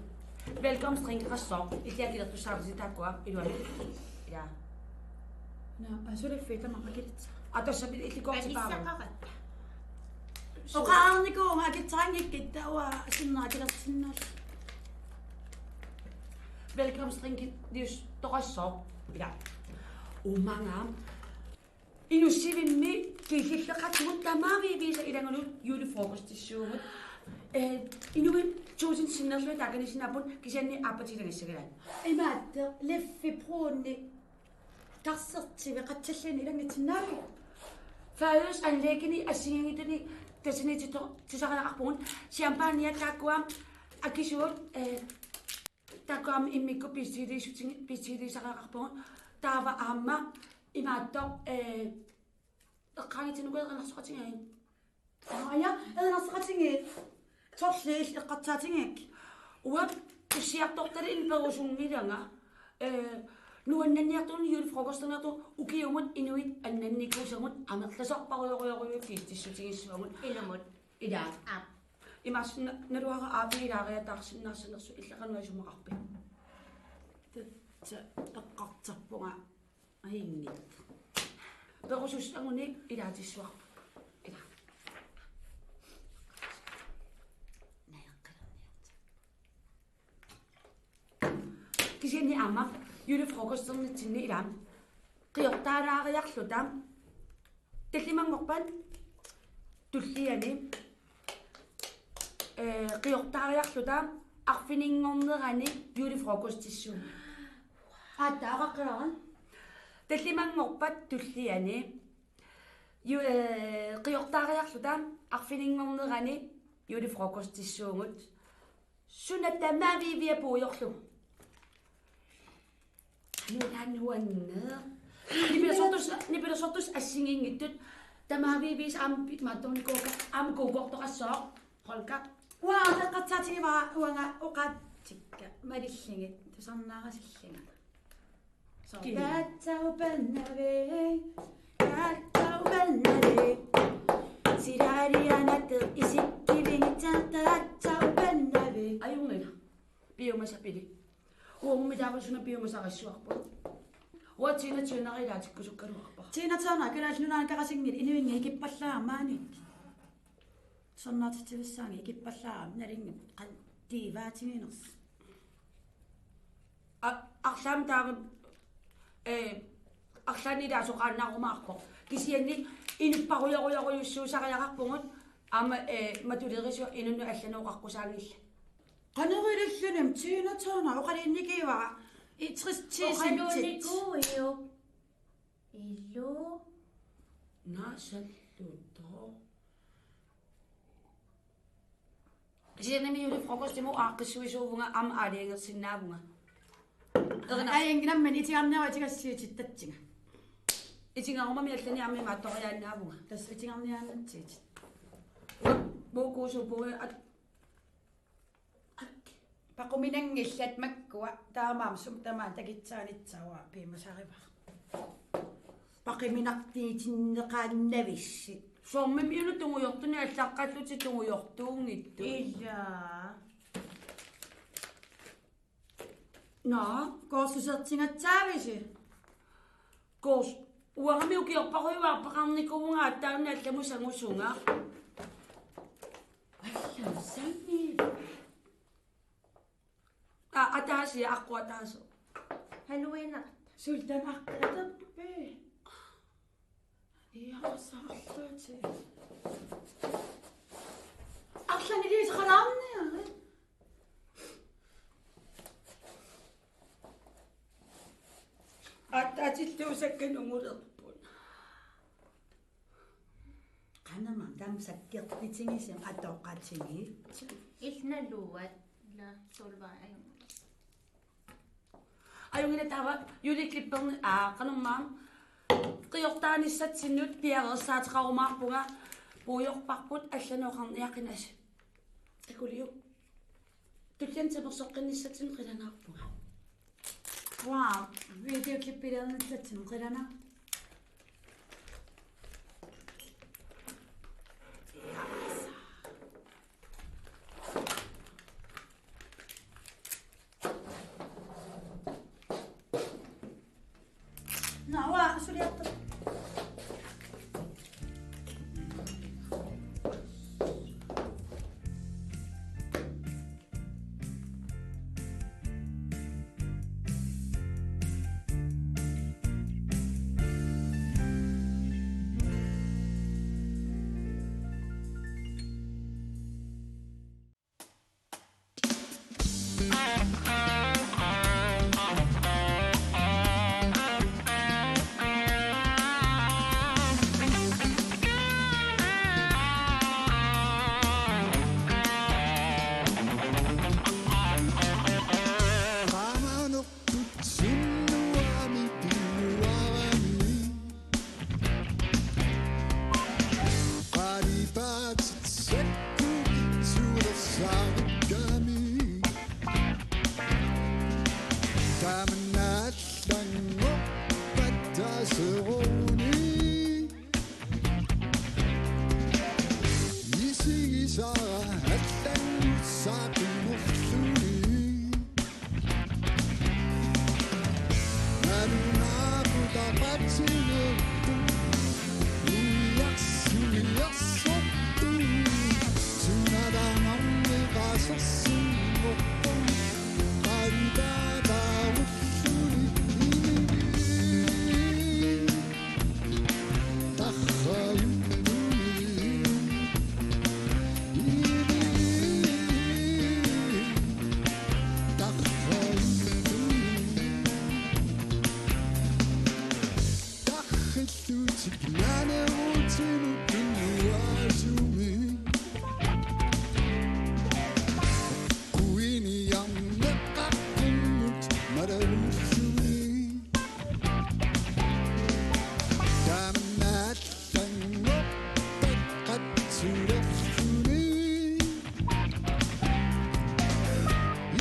Velkomstdrinkeqassaaq. Illit akilertussaarlutit taakkua iluani. Ja. Naa, aa, suliffiit tamarmik akilitsa. Aa, tassa illit kortipaarput. Akissaqaratta. Oqareernikuuvunga akitsaanngikkit taava sinnera akilersinnaallugu. Velkomstdrinkiliutoqassaaq. Ja. Umaga. Inussivimmi killilleqatigut tamaviiviisa ilagalugit julefrokostissuugut. Eh, inuit tusind sinnerlugit taakaniissinnaapput kisianni aappatigut ilagissagaat. Imaattoq leffi bruni karsertivi qatsalliini ilanngitsinnaagu. Færøsk anlæggini assigiinngitsuni tassaniitito-, tusariaqarpugut champagne taakkua akisuut, eh, taakkua immikkut bestiliissuti-, bestiliisariaqarpugut. Taava aamma imaattoq, eh, eqqaangitsinuku erinarsoqatigiit. Aa, ja, erinarsoqatigiit. Sorliit eqqarsaatigigakkit. Uanga tussiartortalik perusunngilanga. Eh, nuannanniartunik julefrokosteriartunik ukiumut inuit annannikuusagut amerlasoorparujorujorujuit fiistissutigissuagut. Ilumut. Ilaa. Aap. Imaassinna naluara aappi ilaariataarsinnaassanersoq illit qanoq isumaqarpit? Tassa eqqartorpunga ajunngilaq. Perusussagunik ilaatissuarput. Ilaa. Najoqqilerniarta. Kisianni aamma julefrokosternitsinni ilaa. Qiortaalaariarluta. Tallimanngorpat tulliani. Eh, qiortaariarluta arfininngornerani julefrokostissuugut. Aatsaat oqaqqilaaruk. Tallimanngorpat tulliani. Ju-, eh, qiortaariarluta arfininngornerani julefrokostissuugut. Suna tamaviivia puiorlugu. Nuna nuanneq. Nipilersortus-, nipilersortussat assigiinngitsut. Tamaviiviisa aamma pi-, maattuunikuuakka aamma kuukortoqassaaq. Holka. Uanga eqqarsaatigaara uanga oqaatsikka malillugit tusarnaarasillunga. Ki. Taatsaupannavik, taatsaupannavik. Silaalianatseq isikkivigissaaq taatsaupannavik. Ajunngilaq. Piumasaq pili. Uummi taava suna piumasaqassuarpa. Uanga Tina Turner ilaatikkusukkaluarpara. Tina Turner Kalaallit Nunaanni karasinngil inuinngit ikippallaarami maani. Tusarnaartitsivissaanngilaq ikippallaarami nalingi qan divaatiginersoq. A-, arlaammi taava, ee, arlaannik ilaasoqaannaarumaarpoq. Kisianni inuppassuarujorujussuusariaqarpugut aamma, ee, matulerisigut inunnut allanut oqaqqusaanngillat. Qanoq ililluni? Tina taanna oqaluunnikuvara. I tres tusind. Oqaluunnikuuiuk? Iluu. Naa, salluuttoq. Kisiannimi julefrokostimut aaqqissuisuuvunga aamma aalajangersinnaavunga. Erina. Ai, inginammen itigarniarut itigassiutit tatsinga. Itigarumami allani aamma imaattoriaannaavunga. Tassa itigarniaannatsigit. Muukuusuupugut at-, at-. Paquminanngillat makkua, taamaammat sumut tamaat takitsaanitsaua piumasarivara. Paquminartiitinneqaannavissi. Soormimmiunut tungujortunik allaqqallutit tungujortuunngitsut. Ilaa. Nå, kursusertinngassaavisi? Kurs-, uangami ukiorpassuarnikuuvunga aatsaannguaq allamut sangusunga. Allamut sangi. Aa, ataasiaq aqqut ataaseq. Halloweenerata. Sultan aqqut atorpi. Iarsaarluti. Arlaannik iliuuseqalaarniarit. Aatsaatilluusakka nungulerput. Qanama taama sakkortutigisumik atoqatigiit. Ilnaluat la solva ajunngilaq. Ajunngilaq taava juleklipperni, aa, qanormaa. Qiortaarnissatsinnut piareersaateqarumaarpunga, puigorparput allanut oqarniaqinasi. Akuliuk. Tulliani timersoqqinnissatsinnut qilanaarpunga. Wow, videoklippilernissatsinnut qilanaar-. Nå, uanga suliartoq. Qanortut sunnuami piuarami. Qalipaatit sakkuit sulersaarukkami. Tamanna allanngorpat taaseruni. Isigisara allanngussaaq qimorluni. Nalunaaqutaq patsinerput, uiarsuiarsorput, sunalaarnermi qasersinngorpoq, qalipaataa ulluni imini. Tamanna allanngorpat qatsulerluni.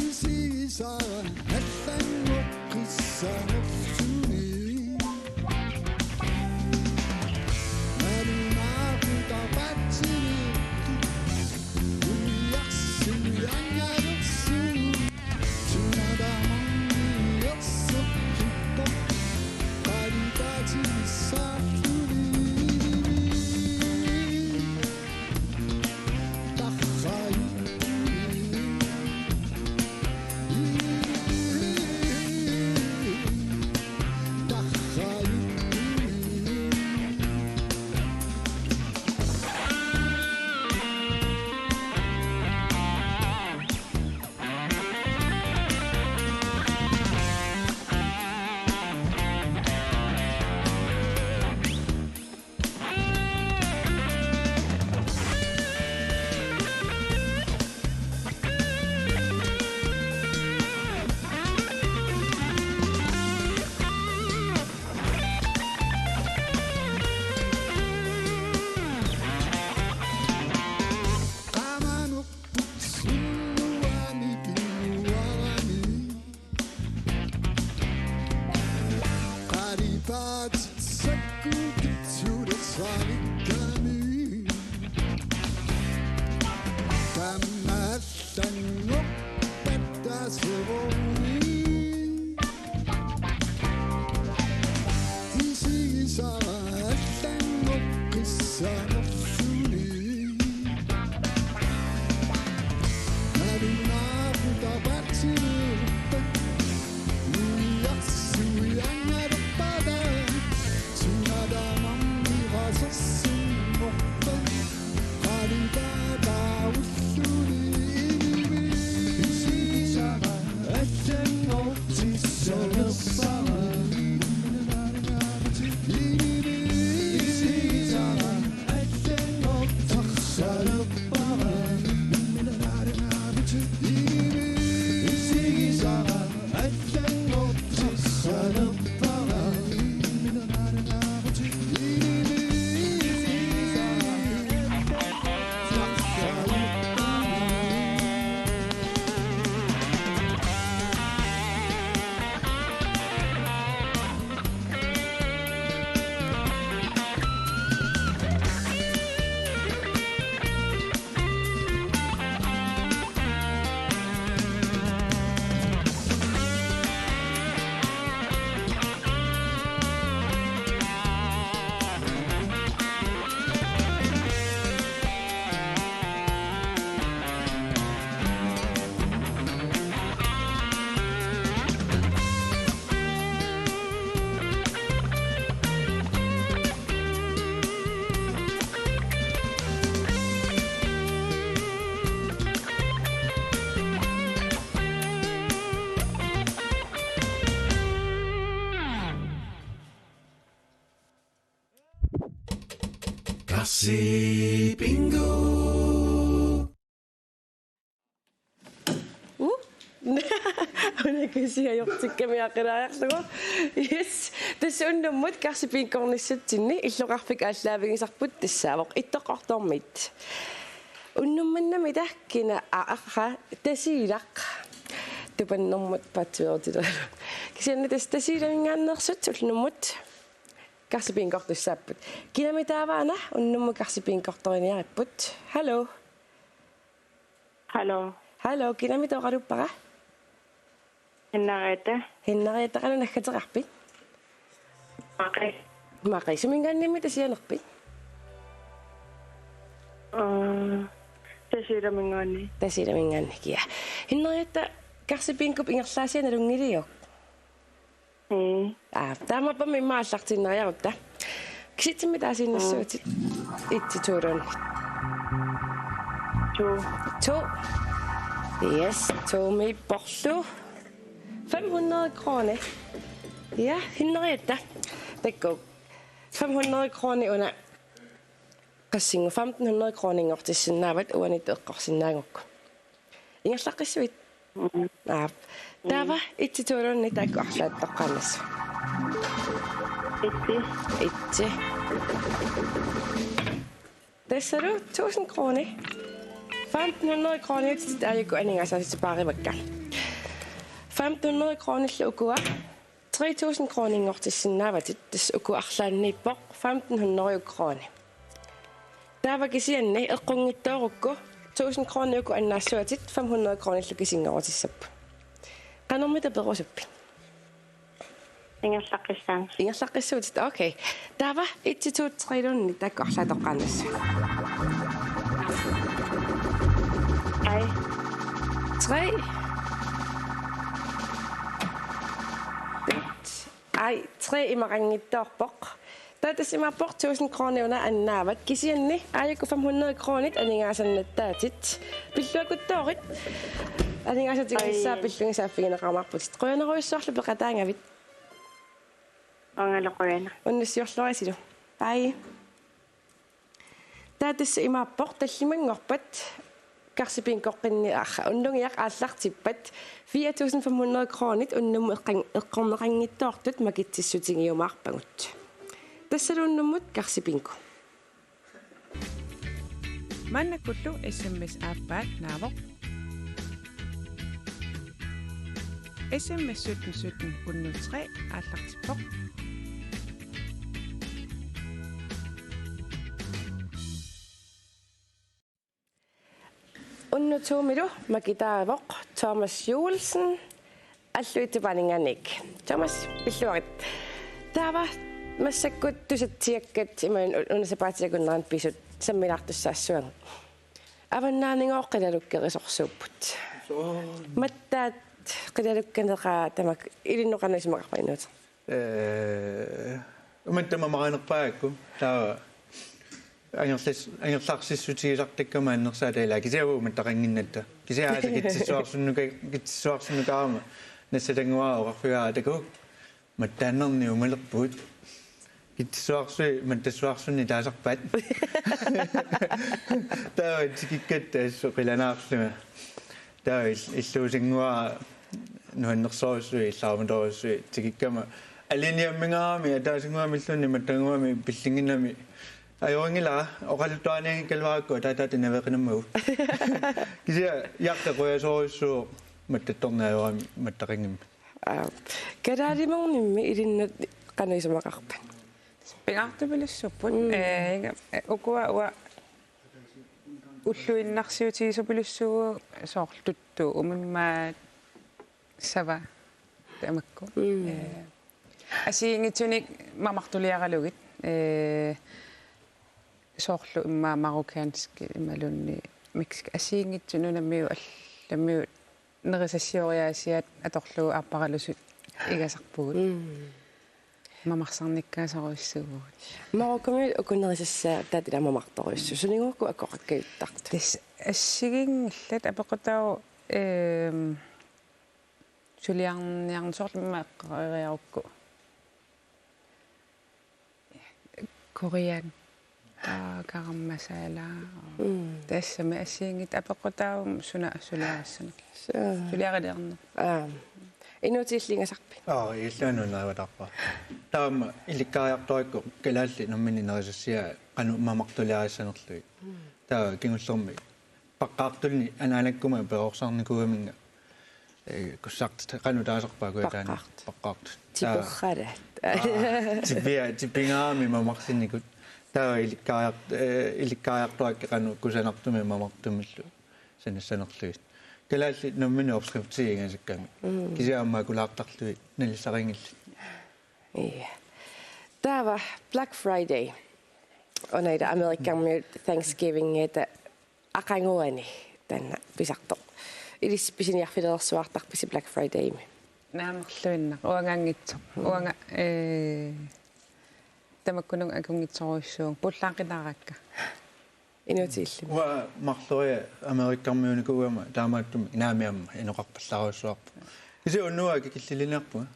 Isigisara allanngoqqissanerluni. Nalunaaqutaq patsinerput. Karsi Bingo. Uh? Una kasi ajortikkamiaqqilaariarlugu. Yes. Tassa unnummut Karsi Bingo-rnissatsinni illoqarfik aallaavigisarput tassaavoq Ittoqqortoormiit. Unnummanna mita kina aarra Tasiilaq. Tupannermut paatsiveerutilerlugu. Kisianni tassa Tasiilaminngaanneersut ullunummut Karsi Bingo-rtussaapput. Kinami taavaana unnummut Karsi Bingo-rtoriniaripput. Hallo. Hallo. Hallo, kinami oqaluppara? Henriette. Henriette, qanoq naggateqarpit? Maqi. Maqi, suminngaanniimmi Tasiilanerpit? Aa, Tasiilaminngaanniit. Tasiilaminngaanniit, ja. Henriette, Karsi Bingo-p ingerlaasiat nalunngiliuk? Mm. Aa, taamaappoq immaqa aallartiinnariarutta. Kisitsimi taasiinnassavatit? Mm. Et til to-luunniit. To. To. Yes, to-miipporlu. Fem hundrede kroner. Ja, Henriette. Takuuk. Fem hundrede kroner una. Qassinngooq, femten hundrede kroninngortissinnaavat uaniittut eqqorsinnaagukku. Ingerlaqqissuit? Mm. Aap. Taava et til to-luunniit taakku arlaat toqqaannassavat. Et. Et. Tassalu tusind kroner. Femten hundrede kroner aajuku aningaasaatit paarivakka. Femten hundrede kronerillu ukua tre tusind kroninngortissinnaavatit, tassa uku arlaanniippoq femten hundrede kroner. Taava kisianni eqqunngitsoorukku tusind kroner uku annaassuatit fem hundrede kronerillu kisinngorutissapput. Qanormita perusuppit? Ingerlaqqissaanga. Ingerlaqqissuutit, okay. Taava et til to-luunniit taakku arlaat toqqaannassavat. Ai. Tre. Et. Ai, tre imaqanngitsoorpoq. Taava tassa imaappoq tusind kroner una annaavat. Kisianni aajuku fem hundrede kronit aningaasannattaatit. Pilluakuttoorit. Aningaasatiginissaa. Ai. Pillugu saaffigineqarumaarputit. Qujanarujussuarlu peqataagavit. Angaloqujana. Unnussiorluarisilu. Bye. Taava tassa imaappoq tallimanngorpat Karsi Bingo-qqinni arra. Unnugiaq aallartippat fire tusind fem hundrede kronit unnummut eqqan-, eqqorneqanngitsoortut makitsissutigiumaarpagut. Tassalu unnummut Karsi Bingo. Maannakkullu S M S aappaat naavoq. S M S sytten sytten hundrede tre aallartippoq. Unnuk to-milu makitaavoq Thomas Juelsen, Alluitsup Aaninngaanniit. Thomas, pilluarit. Taava massakkut tusatsiakkat imaluunniit una sapaatip akunnerani pisut sammilaartussaassuagut. Avannaanigooq qilalukkerisorsuupput. Suu. Mattaat qilalukkaneqaat tamakku ilinnut qanoq isumaqarpa inuuteq? Ee, umattut mamarinerpaagakku. Taava angerlas-, angerlarsissutigisartakka maannersaata ilaa kisianni uagut mattaqannginnatta. Kisianni aasiit kitsissuarsunnuka-, kitsissuarsunnukarama nassatannguara oqarfigaara takuuk. Mattaannarnik uumalerpugut. Kitsissuarsui mattassuarsunnik taasarpaat. Taava tikikkatta assut qilanaarlunga. Taava ill-, illuusannguara nuannersorujussuit, illaarumatorujussuit tikikkama. Alianniammingaarami, ataasinnguamilluunniit mattannguamik pillinnginnami. Ajorinngilaq, oqaluttuarnianngikkaluarakku ataataata naveeqinammagu. Kisianni Jakke qujasorujussuuvoq mattattorneq ajorami mattaqanngimmat. Aa, kalaalimernimmi ilinnut qanoq isumaqarpa? Pingaartupilussuupput. Mm. Ee, inga-, ee, ukua uanga ulluinnarsiutigisoq pilussuuvoq soorlu tuttu umimmaat sava tamakku. Mm. Ee, assigiinngitsunik mamartuliaralugit. Ee, soorlu immaqa marokkansk imaluunniit mexicansk assigiinngitsut nunamiut allamiut nerisassioriaasiaat atorlugu aapparalusut igasarpugut. Mm. Mamarsarnikkaasorujussuuvugut. Marokkomiut uku nerisassaataat ilaa mamartorujussuit. Suniguukku akoqakkajuttartut? Tassa assigiinngillat apeqqutaavoq, ehm, suliarniarneq soorlu immaqa eqqaariarukku. Korean. Aa, garam masala. Mm. Tassami assigiinngitsut apeqqutaavoq suna suliarissanerlugu. Suliariliorneq. Aa. Inuutilliingasarpit? Aa, illuanut nerivatarpa. Taama ilikkariartuakku kalaallit namminneq nerisassiat qanoq mamartuliarissanerlugit. Mm. Taava kingullermi paqqaartulli anaanakkuma perorsarnikuugaminga. Ee, kussartut qanoq taasarpaat kujataani? Paqqaartut. Paqqaartut. Tiperralat. Aa, tipia-, tipigaarami mamarsinnikut. Taava ilikkariart-, ee, ilikkariartuakkut qanoq kusanartumik mamartumillu sanassanerlugit. Kalaallit namminneq opskriftiingasakkami. Mm. Kisianni aamma akulaartarlugit nalissaqanngillat. Ja. Taava Black Friday. Una ila Amerikamiut Thanksgiving-iata aqaguani taanna pisartoq. Ilissi pisiniarfilersuartarpisi Black Friday-mi? Naamerluinnaq, uangaanngitsoq. Mm. Uanga, ee, tamakkununnga akunngitsorujussuuvunga, pullaaqinaarakka. Inuutillimmi. Uanga marloriarlunga Amerikamiunikuugama taamaattumik naamik aamma inoqarpallaarujussuarpoq. Kisianni unnuaq akikilliliinnarpunga.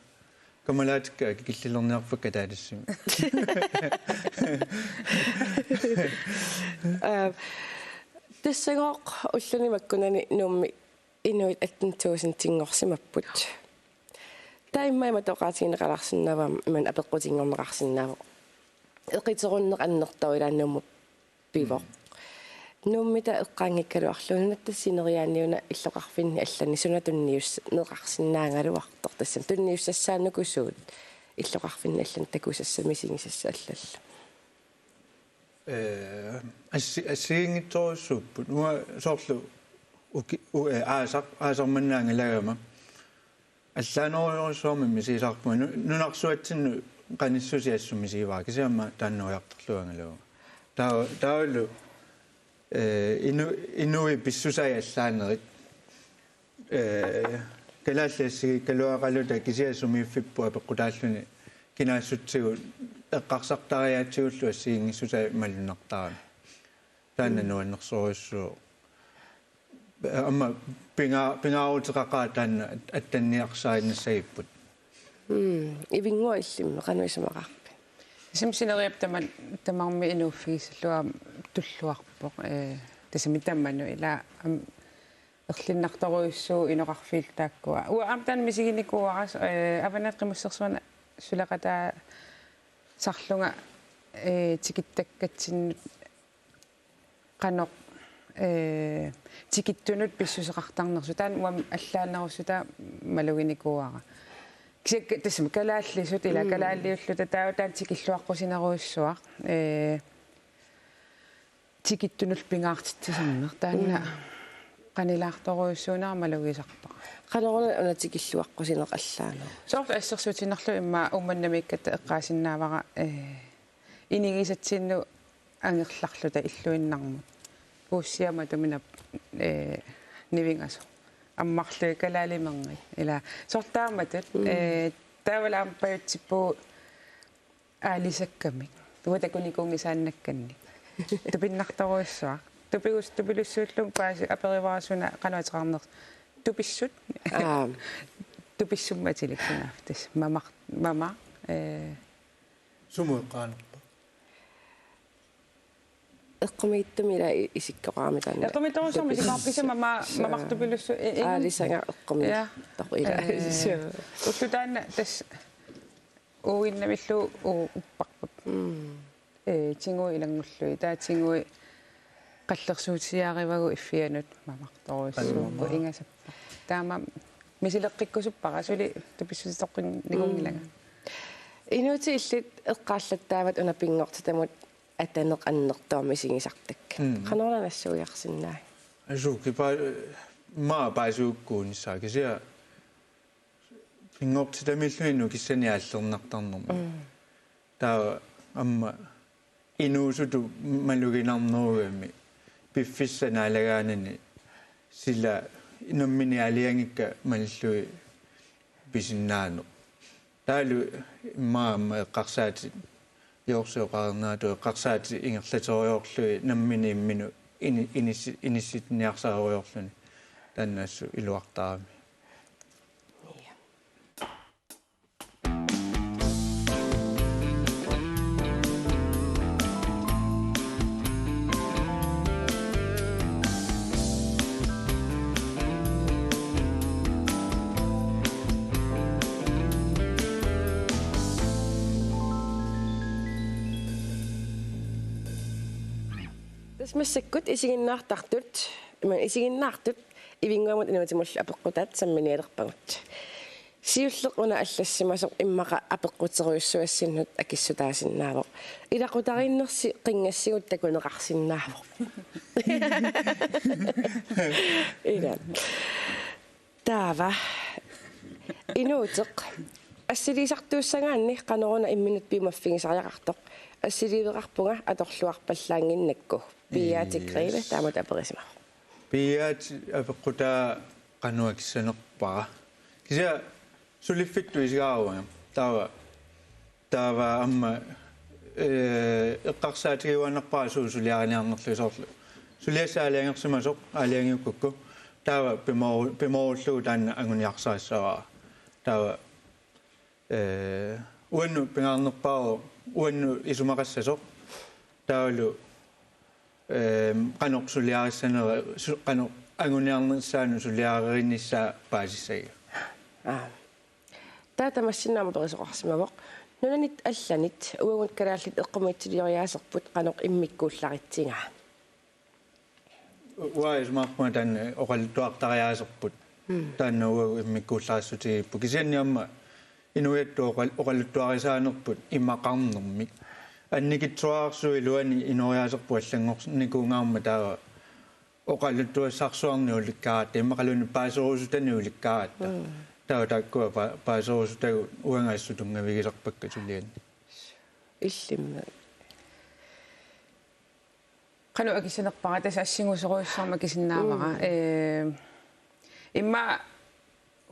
Kammalaatikkut akikillilerniarpakka taava tassami. Aa, tassagooq ulluni makkunani Nuummi inuit atten tusindinngorsimapput. Taava immaqa imatut oqaatigineqalaarsinnaavara, ima apeqqutinngorneqarsinnaavoq. Eqiterunneq annertooq ilaanni Nuummut pivoq. Mm. Nuummi taava eqqaanngikkaluarlugu nunatta sineriaani una illoqarfinni allani suna tunniussaneqarsinnaagaluartoq, tassami tunniussassaanuku suut illoqarfinni allani takusassat misigisassat allallu? Ee, assi-, assigiinngitsorujussuupput. Uanga soorlu uki-, u-, ee, aasaq, aasaq manna angalagama allaanerujussuarmik misigisarpunga, nu-, nunarsuatsinnut qanissuseq assut misigivara, kisianni aamma taanna ujartorlugu angalagama. Taava, taavalu, ee, inu-, inuit pissusai allaanerit. Ee, kalaallit assigiikkaluaqaluta kisianni sumiiffipput apeqqutaalluni kinaassutsigut eqqarsartariaatsigullu assigiinngissusaa malunnartarami. Taanna Mm. nuannersorujussuuvoq. Aamma pinga-, pingaaruteqaqaaq taanna at-, attanniarsarinnassagipput. Mm, Ivinnguaq illimmi qanoq isumaqarpit? Tassami sineriak tama-, tamarmik inuuffigissallugu aamma tulluarpoq. Ee, tassami tamanut ila aamma erlinnartorujussuuvoq inoqarfiillu taakkua. Uanga aamma taanna misiginikuuara, ee, Avannaata Qimussersuarni suleqataasarlunga, ee, tikittakkatsinnut qanoq, ee, tikittunut pissuseqartarnersut. Taanna uanga allaanerussutaa maluginikuuara. Kisianni tassami kalaallisut, ila Mm. kalaalliulluta taava taanna tikilluaqqusinerujussuaq. Ee, tikittunullu pingaartitsisarneq. Taanna Mm. qanilaartorujussuunera malugisarpara. Qanoruna una tikilluaqqusineq allaanerusoq? Soorlu assersuutigiinnarlugu immaqa Uummannamiikkatta eqqaasinnaavara, ee, inigisatsinnut angerlarluta illuinnarmut. Uussiamut atuminap, ee, nivingasoq. Ammarlugit kalaalimerngit. Ila soorlu taamatut, Mm. ee, taavalu aamma pajutsippugut aalisakkamik. Uanga takunikuunngisaannakkannik. Tupinnartorujussuaq. Tupigus-, tupilussuullugu paasi aperivara suna qanoq ateqarnersoq. Tupissut. Aap. Tupissummat atilik sunaaffa tassa. Mamaq, mamaq, ee, Sumut eqqaanerpa? Eqqumiitsumik ila i-, isikkoqarami taanna. Eqqumiitsorujussuarmik isikkoqarpoq, kisianni mamaq, Suu. Mamaq tupilussu-, i-, i-, Aalisagaq eqqumiitsoq ila. Ee, Suu. Ulloq taanna tassa uuginnamillugu u-, upparput. Mm. Ee, tiguit ilanngullugit. Taava tiguit qallersuutigiarivavut iffianut mamaqtorujussuupput. Qallermaa. Ingasappoq. Taamaammat misileqqikkusuppara suli tupissutitoqqinnikunngilanga. Mm. Inuutit illit eqqaallattaavat una pinngortitamut ataneq annertooq misigisartakkat. Mm. Qanoruna nassuiarsinnaagit? Asuu, kipaa-, immaqa paasigukku unissaa kisianni pinngortitamiilluni nukissanik aallernartarnermik. Mm. Taava aamma inuusutut maluginarnerugami piffissap naalagaanani sila nammineq aalajangikkami malillugit pisinnaaneq. Taavalu immaqa aamma eqqarsaatit, Joorsi oqarneratu eqqarsaatit ingerlaterujoorlugit nammineq imminut ini-, inissi-, inissitiniarsarujoorluni. Taanna assut iluartarami. Ja. Tassa massakkut isiginnaartartut, ima isiginnaartut Ivinnguamut Inuutimullu apeqqutaat samminialerpagut. Siulleq una allassimasoq immaqa apeqquterujussuassinnut akissutaasinnaavoq. Ilaqutariinnersi qinngassigut takuneqarsinnaavoq. Ila. Taava. Inuuteq. Assiliisartuussagaanni qanoruna imminut piumaffigisariaqartoq. Assiliiveqarpunga atorluarpallaannginnakku. Piiaatik Greve taamatut aperisimavoq. Piiaatik apeqqutaa qanoq akissanerpara. Kisianni suliffittut isigaara uanga. Taava, taava aamma, eh, eqqarsaatigiuaannarpara suut suliariniarnerlugit soorlu. Suliassaq aalajangersimasoq, aalajangiukkukku. Taava pimooru-, pimoorullugu taanna anguniarsarissavara. Taava, eh, uannut pingaarnerpaavoq, uannut isumaqassasoq. Taavalu, eh, qanoq suliarissanera, su-, qanoq anguniarnissaanut suliarinissaa paasissagiga. Aa. Taava tamassinnut aamma aperisoqarsimavoq. Nunanit allanit uagut kalaallit eqqumiitsulioriaaserput qanoq immikkuullaritsigaa? Uanga isumaqarpunga taanna oqaluttuartariaaserput. Mm. Taanna uagut immikkuullarissutigigipput. Kisianni aamma inuiattut oqal-, oqaluttuarisaanerput imaqarnermik. Annikitsuararsuup iluani inooriaaserput allanngornikuugaarmat taava oqaluttuassarsuarnik ulikkaaratta, immaqaluunniit paaserusutanik ulikkaaratta. Mm. Taava taakkua pa-, paaserusutagut uanga assut tunngavigisarpakka sulianni. Illimmi. Qanoq akissanerpara, tassa assigusorujussuarmik akisinnaavara. Mm. Eh, immaqa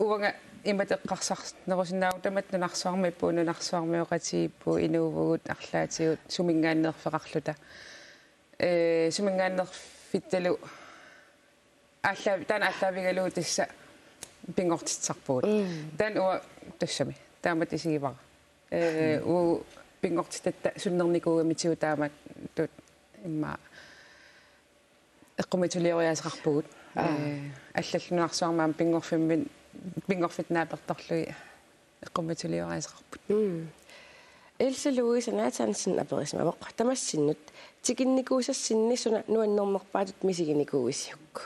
uanga imatut eqqarsarnerusinnaavunga, tamatta nunarsuarmiippugut, nunarsuarmioqatigiippugut, inuuvugut, arlaatigut, suminngaanneerfeqarluta. Eh, suminngaanneerfittalu aallaavi-, taanna aallaavigalugu tassa pinngortitsisarpugut. Mm. Taanna uanga tassami taamatut isigivara. Eh, mm, uagut pinngortitatta sunnernikuugamitigut taamatut immaqa eqqumiitsulioriaaseqarpugut. Aa. Eh, allallu nunarsuarmi aamma pinngorfimmi-, pinngorfitta naapertorlugit eqqumiitsulioriaaseqarput. Mm. Else Louise Nathansen aperisimavoq: Tamassinnut tikinnikuusassinni suna nuannernerpaatut misiginikuuisiuk?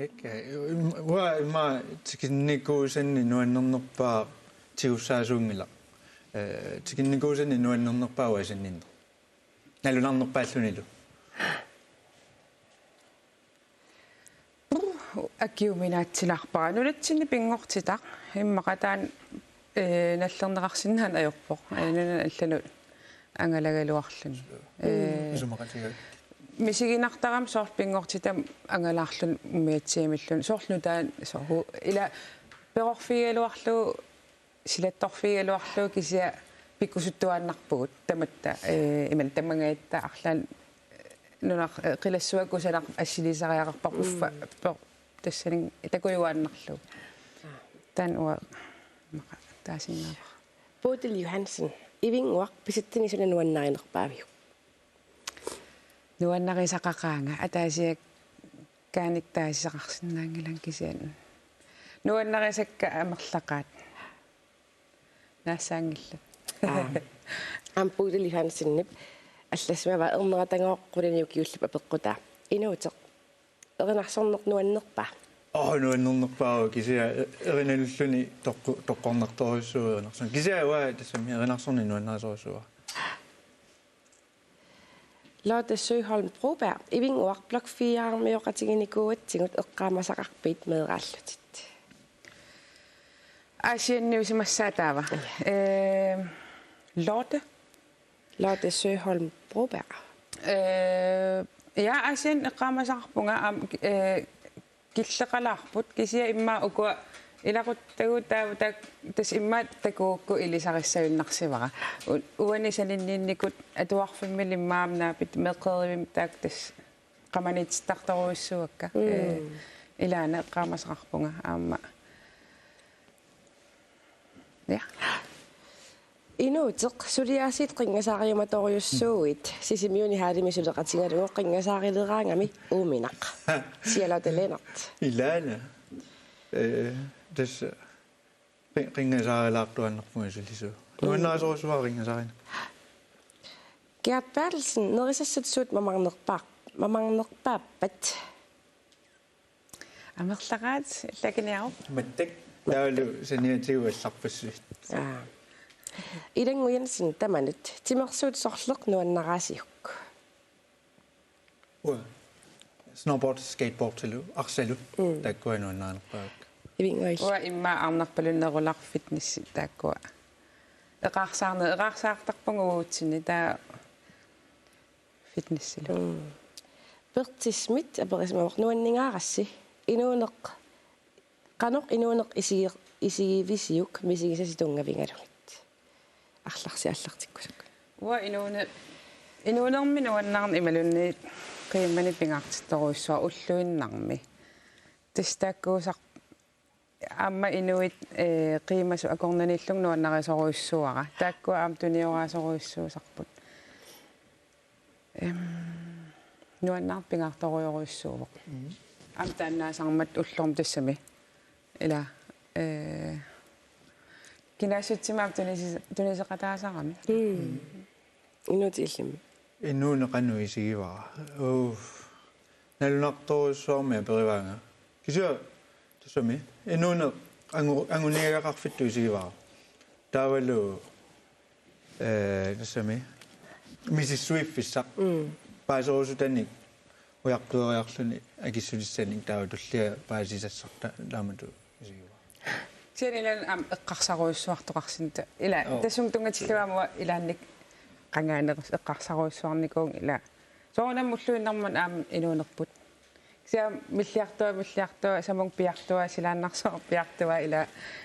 Ikke, im-, uanga immaqa tikinnikuusanni nuannernerpaaq tigussaasuunngilaq. Eh, tikinnikuusanni nuannernerpaaq uanga sinninneq. Nalunarnerpaallunilu. Akiuminaatsilaarpara. Nunatsinni pinngortitaq immaqa taanna, eh, nallerneqarsinnaaneq ajorpoq. Eh, nunanut allanut angalagaluarluni. Eh, isumaqatigigalugu. Misiginartarami soorlu pinngortitami angalaarluni umiatsiamilluunniit. Soorlu nutaamik soorlu ila perorfigigaluarlugu silattorfigigaluarlugu kisianni pikkusuttuaannarpugut tamatta, eh, imannak tamangajatta arlaannik nunar-, eh, qilassuaq kusanarpoq assiliisariaqarparput uffa, mm, per-, tassani takujuaannarlugu. Taanna uanga immaqa taasinnaavara. Bodil Johansen, Ivinnguaq pisatsinni suna nuannarinerpaaviuk? Nuannarisaqaqaanga, ataasiakkaanik taasisaqarsinnaanngilanga kisianni. Nuannarisakka amerlaqaat. Naassaanngillat. Aa. Aamma Bodil Johansenip allassimavaa, Erneratagooq qulini ukiulli apeqqutaa. Inuuteq. Erinarsorneq nuannerpa? Oo, nuannernerpaavoq kisianni e-, erinalulluni toqqu-, toqqornartorujussuuvoq erinarsorneq. Kisianni uanga tassami erinarsorneq nuannarisorujussuuara. Lotte Søholm Broberg, Ivinnguaq Blok fire-mioqatiginikuugatsigut eqqaamasaqarpit meeraallutit? Aasianniusimassaa taava. Ja. Eh, Lotte? Lotte Søholm Broberg. Eh, ja, Aasianni eqqaamasaqarpunga, aamma, eh, killeqalaarput, kisianni immaqa ukua ilaquttagut taava taak-, tassa immaqa takugukku ilisarissagunnarsivara. U-, uani saninniinnikut atuarfimmili immaqa aamma naapit meeqqerivimmi taakku tassa qamaniitittartorujussuuakka. Mm. Eh, ilaana eqqaamasaqarpunga aamma. Ja. Inuuteq, suliaasiit qinngasaariumatorujussuuit, Sisimiuni hallimi suleqatigalugu qinngasaarileraangami uuminaq. Charlotte Lennert. Ilaana. Eh, tassa qi-, qinngasaarilaartuaannarpunga sulisua. Mm. Nuannarisorujussuuara qinngasaarineq. Gert Berthelsen, nerisassat suut mamarnerpaaq? Mamarnerpaappat? Amerlaqaat, illakiniarup. Mattak, taavalu saniatigut allarpassuit. Aa. Ilannguaq Jensen tamanut: timersuut sorleq nuannaraasiuk? Uanga snowboard, skateboardilu, arsalu. Mm. Taakkua nuannarinerpaavakka. Ivinnguaq. Uanga immaqa arnarpalunnerulaarfitnissi taakkua. Eqaarsaarne-, eqaarsaartarpunga uatsinnit taava fitnessilu. Mm. Berti Schmidt aperisimavoq: nuanningaarassi, inuuneq, qanoq inuuneq isigi-, isigivisiuk misigisasi tunngavigalugit? Arlarsi aallartikkusuk. Uanga inuune-, inuunermi nuannaarneq imaluunniit qiimmani pingaartittorujussuara ulluinnarmi. Tassa taakkuusar-, aamma inuit, ee, qiimasut akornanniillugit nuannarisorujussuuara. Taakkua aamma tunioraasorujussuusarput. Em, nuannaarneq pingaartorujorujussuuvoq. Mm. Aamma taannaasarmat ullormut tassami. Ila, ee, kinaassutsimik aamma tunisi-, tuniseqataasarami. Mm. Inuutit illimmi? Inuuneq qanoq isigivara? Uu. Nalunartorujussuarmik aperivaanga. Kisianni tassami inuuneq angu-, anguniagaqarfittut isigivara. Taavalu, ee, tassami misissuiffissaq. Mm. Paaserusutanik ujaqqeriarluni akissutissanik taava tullia paasisassarta taamatut isigivara. Kisianni ilaanni aamma eqqarsarujussuartoqarsinnaavoq. Ila, oo, tassunga tunngatillugu aamma ilaanni qangaaneq eqqarsarujussuarnikuuvunga ila. Soorunami ulluinnarmut aamma inuunerput. Kisianni milliartua, milliartua, samunga piartua, silaannarsuaq piartua, ila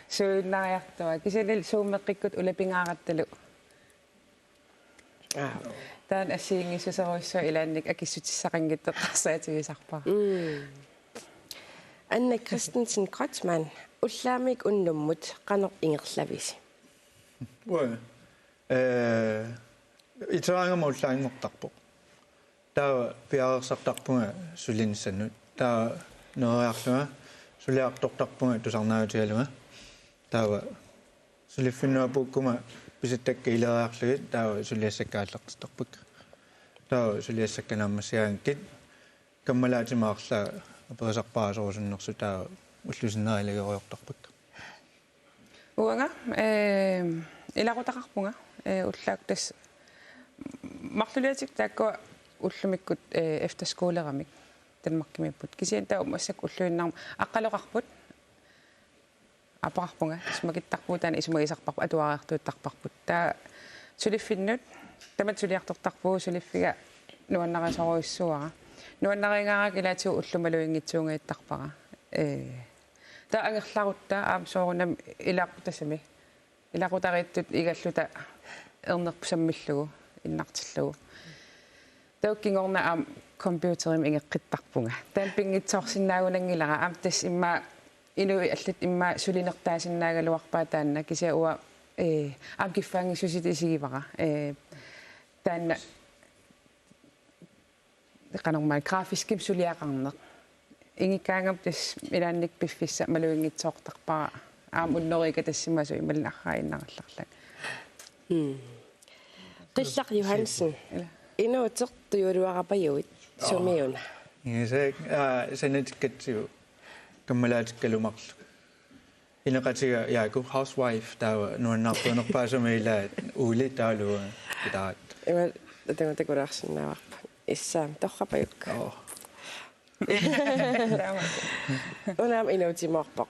suujunnariartua. Kisianni suummeqqikkut ulapingaarattalu. Aa. Taanna assigiinngissuserujussuaq ilaanni akissutissaqanngitsoq eqqarsaatigisarpara. Mm. Anne Christensen Kreutzmann, ullaamiit unnummut qanoq ingerlavisi? Uanga, ee, iteraangama ullaanngortarpoq. Taava piareersartarpunga sulinissannut. Taava nereriarlunga suliartortarpunga tusarnaarutigalunga. Taava suliffinnuapuukkuma pisattakka ileriarlugit, taava suliassakka aallartittarpakka. Taava suliassakka naammassigaangakkit kammalaatima arlaat aperisarpaasorusunnersut, taava ullup sinnera ilagiuartarpakka. Uanga, ee, ilaqutaqarpunga, ee, ullaakkut tassa marluliatik taakkua ullumikkut, ee, efterskoleramik Danmarkimiipput. Kisianni taava massakkut ulluinnarmut aqqaloqarput. Apeqquttarpunga, tassa makittarpugut taanna isumagisarparput, atuariartuuttarparput. Taava suliffinnut, tamatta suliartortarpugut, suliffiga nuannarisorujussuuara. Nuannarigaara ilaatigut ullut maluginngitsuungaattarpara. Ee. Taava angerlarutta aamma soorunami ilaqutassami. Ilaqutariittut igalluta ernerput sammillugu, innartillugu. Taava kingorna aamma computerimi ingeqqittarpunga. Taanna pinngitsoorsinnaagunanngilara, aamma tassa immaqa inuit allat immaqa sulinertaasinnaagaluarpaat taanna, kisianni uanga, ee, aamma kiffaanngissusitit isigivara. Ee, taanna qanormaa grafiskimik suliaqarneq. Ingikkaangama tassa ilaanni piffissaq maluginngitsoortarpara. Aamma unnerikatassimasoq imaluunniit arraa innarallarlanga. Mm. Qillaq Johansen. Ila. Inuuteq tujuuluarapajuit sumiuna? Aa. Ingasaak, aa, sanatikkatsigu kammalaatikkalu marluk. Ineqatiga Jaaku, housewife, taava nuannaartuunerpaasama ilaat Uuli taavalu Pitaat. Ima takuneqarsinnaavarput. Issaam torrapajukka. Oo. Una aamma inuuteqarpoq.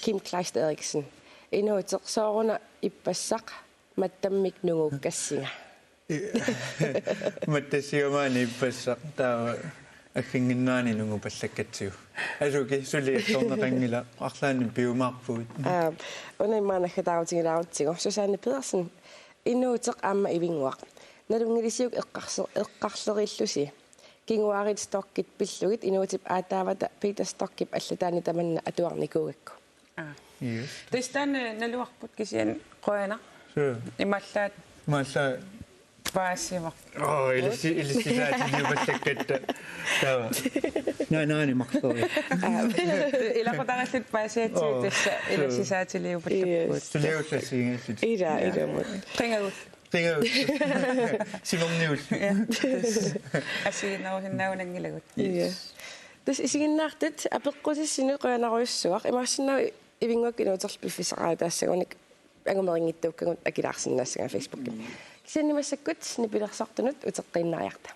Kim Kleist Eriksen. Inuuteq sooruna ippassaq mattammik nungukkassinga? Mattassigamaani ippassaq taava affinnginnerani nungupallakkatsigu. Asuki suli assorneqanngilaq, arlaannik piumaarpugut. Aa, una immaqa naggataarutigilaarutsigit. Susanne Pedersen, inuuteq aamma Ivinnguaq. Nalunngilisiuk eqqarse-, eqqarleriillusi? Kinguaariit Stockit pillugit inuutip aataavata Peter Stockip allataani tamanna atuarnikuugakku. Aa. Yes. Tassa taanna naluarput kisianni qujanaq. Suu. Imaallaat. Imaallaat. Paasivarput. Oo, ilissi-, ilissisaatiliupallakkatta. Taava. Naa, naani marlori. Aa. Ilaqutariilluta paasiatsigut. Oo. Tassa suu. Ilissisaatiliupallakkatta. Yes. Suliullassiingalluta. Ila, ja. Ilumut. Qingagut. Pinga. Simerniullu. Assigiinnerusinnaanngilakka. Ja. Tassa isiginnaartut apeqqutissat qujanarujussuaq. Imaassinnaavoq Ivinnguakkut inuuterlu piffissaqaruit taassagunik angumerinngitsuukkagut akilaarsinnaassagaat Facebookimi. Kisianni massakkut nipilersortunut uteqqiinnariarta.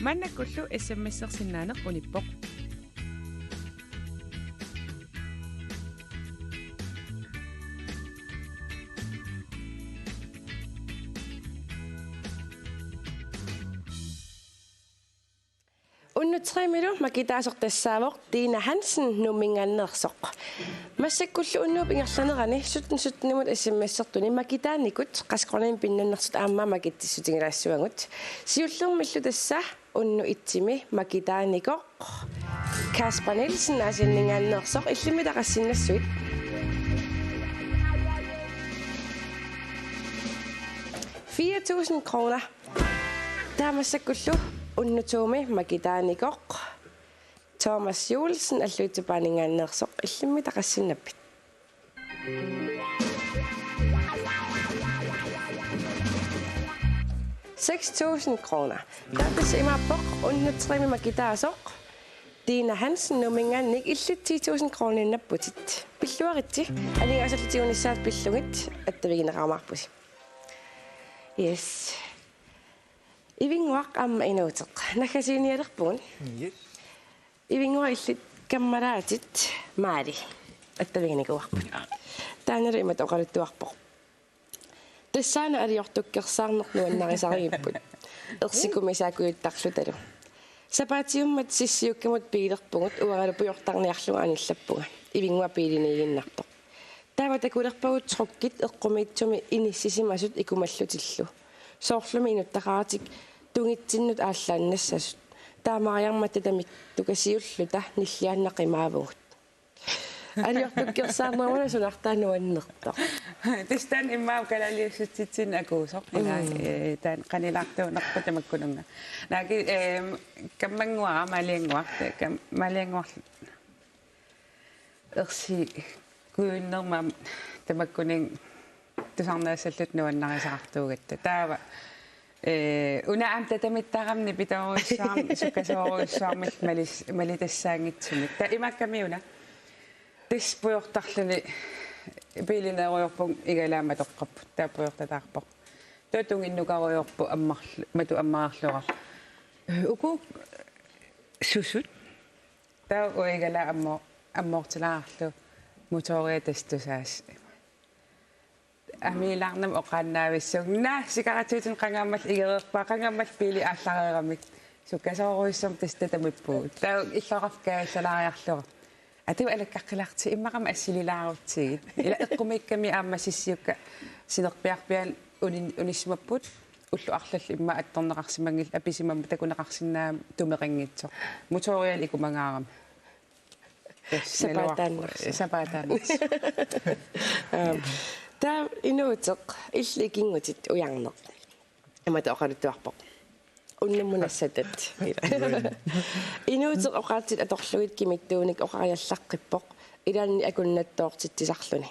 Maannakkullu S M S-ersinnaaneq unippoq. Tremilu makitaasoq tassaavoq Tina Hansen Nuumminngaanneersoq. Massakkullu unnuup ingerlanerani sytten sytten-imut S M S-ertuni makitaanikut qassit koruuninik pinnannersut aamma makitsissutigilaassavagut. Siullermillu tassa unnuk et-imi makitaanikoq Kasper Nielsen Aasianninngaanneersoq, illimmi taqassinnassuit? Fire tusind kroner. Taava massakkullu unnuk to-mi makitaanikoq Thomas Juelsen Alluitsup Paaninngaanneersoq, illimmi taqassinnappit? Seks tusind kroner. Taava tassa imaappoq unnuk tre-mi makitaasoq Tina Hansen Nuumminngaanniit, illit ti tusind kroniinnapputit. Pilluaritsi, aningaasallu tigunissaat pillugit attavigineqarumaarpusi. Yes. Ivinnguaq aamma Inuuteq. Naggasiinialerpugut. Yes. Ivinnguaq, illit kammalaatit maali attaviginikuuarput. Taannalu imatut oqaluttuarpoq: Tassaana aliortukkersaarneq nuannarisarigipput. Ersikummi saakkujuttarlutalu. Sapaatiummat Sissiukkamut biilerpugut, uangalu pujortarniarlunga anillappunga. Ivinnguaq biiliniiginnarpoq. Taava takulerpagut truckit eqqumiitsumi inissisimasut ikumallutillu. Soorlumi inuttaqaratik tungitsinnut aallaannassasut. Taamaariarmat tatamiktuka siulluta nilliaannaq qimaavugut. Aliortukkersaarnermuna sunartaa nuannertoq? Tassa taanna immaqa kalaallisutsitsinni akuusoq. Ila, mm, eh, taanna qanilaartuunerput tamakkununnga. Naaki, eh, kammannguara maaliannguaq, kam-, maaliannguarlu. Ersikujunnermik tamakkuninnga tusarnaassalluta nuannarisaqartuugatta. Taava, eh, una aamma tatamittaramik nipitoorujussuarmik, sukkasoorujussuarmik malis-, malitassaanngitsumik. Taava imaakkami una. Tassa pujortarluni biilineerujoorpunga, igalaat matoqqapput. Taava pujortataarpoq. Taava tunginnukarujoorpoq ammarl-, matu ammarlugu. Uku susut? Taava uanga igalaaq ammo-, ammoortilaarlugu motoria tassa tusaassi. Amiilaarnamik oqaannaavissuunga: Naa, sikaratsiutin qangaammallu igereerpaa, qangaammallu biili aallareeramik. Sukkasoorujussuarmik tassa tatamippugut. Taava illoqarfik kaajallalaariarlunga: Aa, taava alakkaqqilaartigit, immaqami assililaarutsigit. Ila eqqumiikkami aamma Sissiukka sinerpiarpiaani unin-, unissimapput, ullut arlallit immaqa attorneqarsimanngillat, apisimammat takuneqarsinnaammat tumeqanngitsoq. Motorialu ikumangaarami. Tassa sapaataannarsoq. Sapaataannarsoq. Aap. Taava Inuuteq, illit ikinngutit ujarneq. Imatut oqaluttuarpoq: Unnummut nassatat. Inuuteq oqaatsit atorlugit kimittuunik oqariallaqqippoq, ilaanni akunnattoortitsisarluni.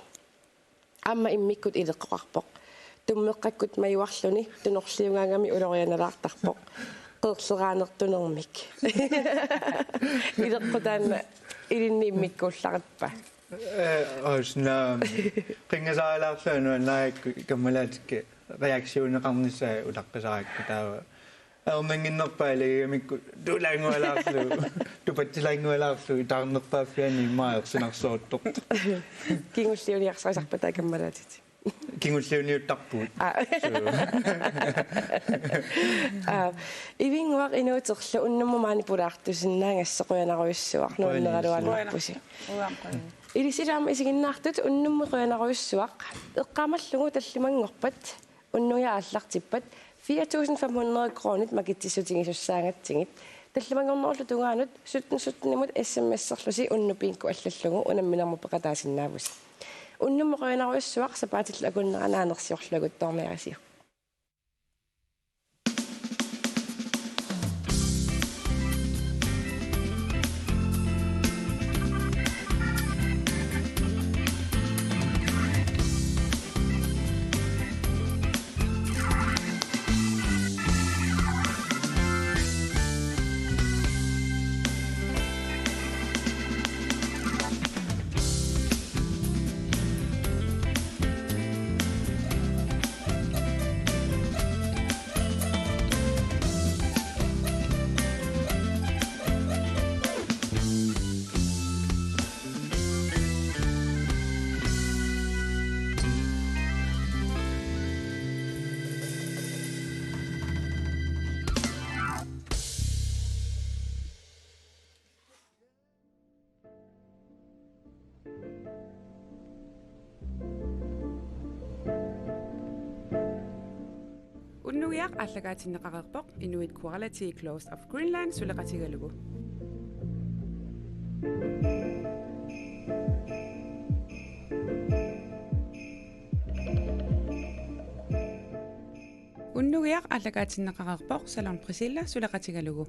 Aamma immikkut ileqqoqarpoq. Tummeqqakkut majuarluni tunorliugaangami ulorianalaartarpoq. Qeerleraanertunermik. Ileqqut taanna ilinni immikkuullarippa? Eh, osna. Qinngasarilaarlunga nuannarigakkit kammalaatikka reaktioneqarnissaat utaqqisarakkit, taava ajornannginnerpaat ilagigamikku tuulaanngualaarlugu, tupatsilaanngualaarlugu, taarnerpaaffiani immaqa ersinarsoruttortoq. Kingulliuniarsarisarpata kammalaatit? Kingulliuniuttarpugut. Aa. Suu. Aa, Ivinnguaq Inuuterlu unnummut maani pulaartusinnaagassaq qujanarujussuaq, nuanneraluaannarpusi. Qujanaq. Ilissi aamma isiginnaartut unnummut qujanarujussuaq. Eqqaamallugu tallimanngorpat unnuisa aallartippat fire tusind fem hundrede kronit makitsissutigisussaagatsigit. Tallimanngornerullutik tungaanut sytten sytten-imut S M S-erlusi unnuk bingo allallugu unamminermut peqataasinnaavusi. Unnummut qujanarujussuaq, sapaatillu akunnera naanersiorluaguttoorniarisiuk. Unnuiaq aallakaatinneqareerpoq Inuit Quality Clothes of Greenland suleqatigalugu. Unnuiaq aallakaatinneqareerpoq Salon Priscilla suleqatigalugu.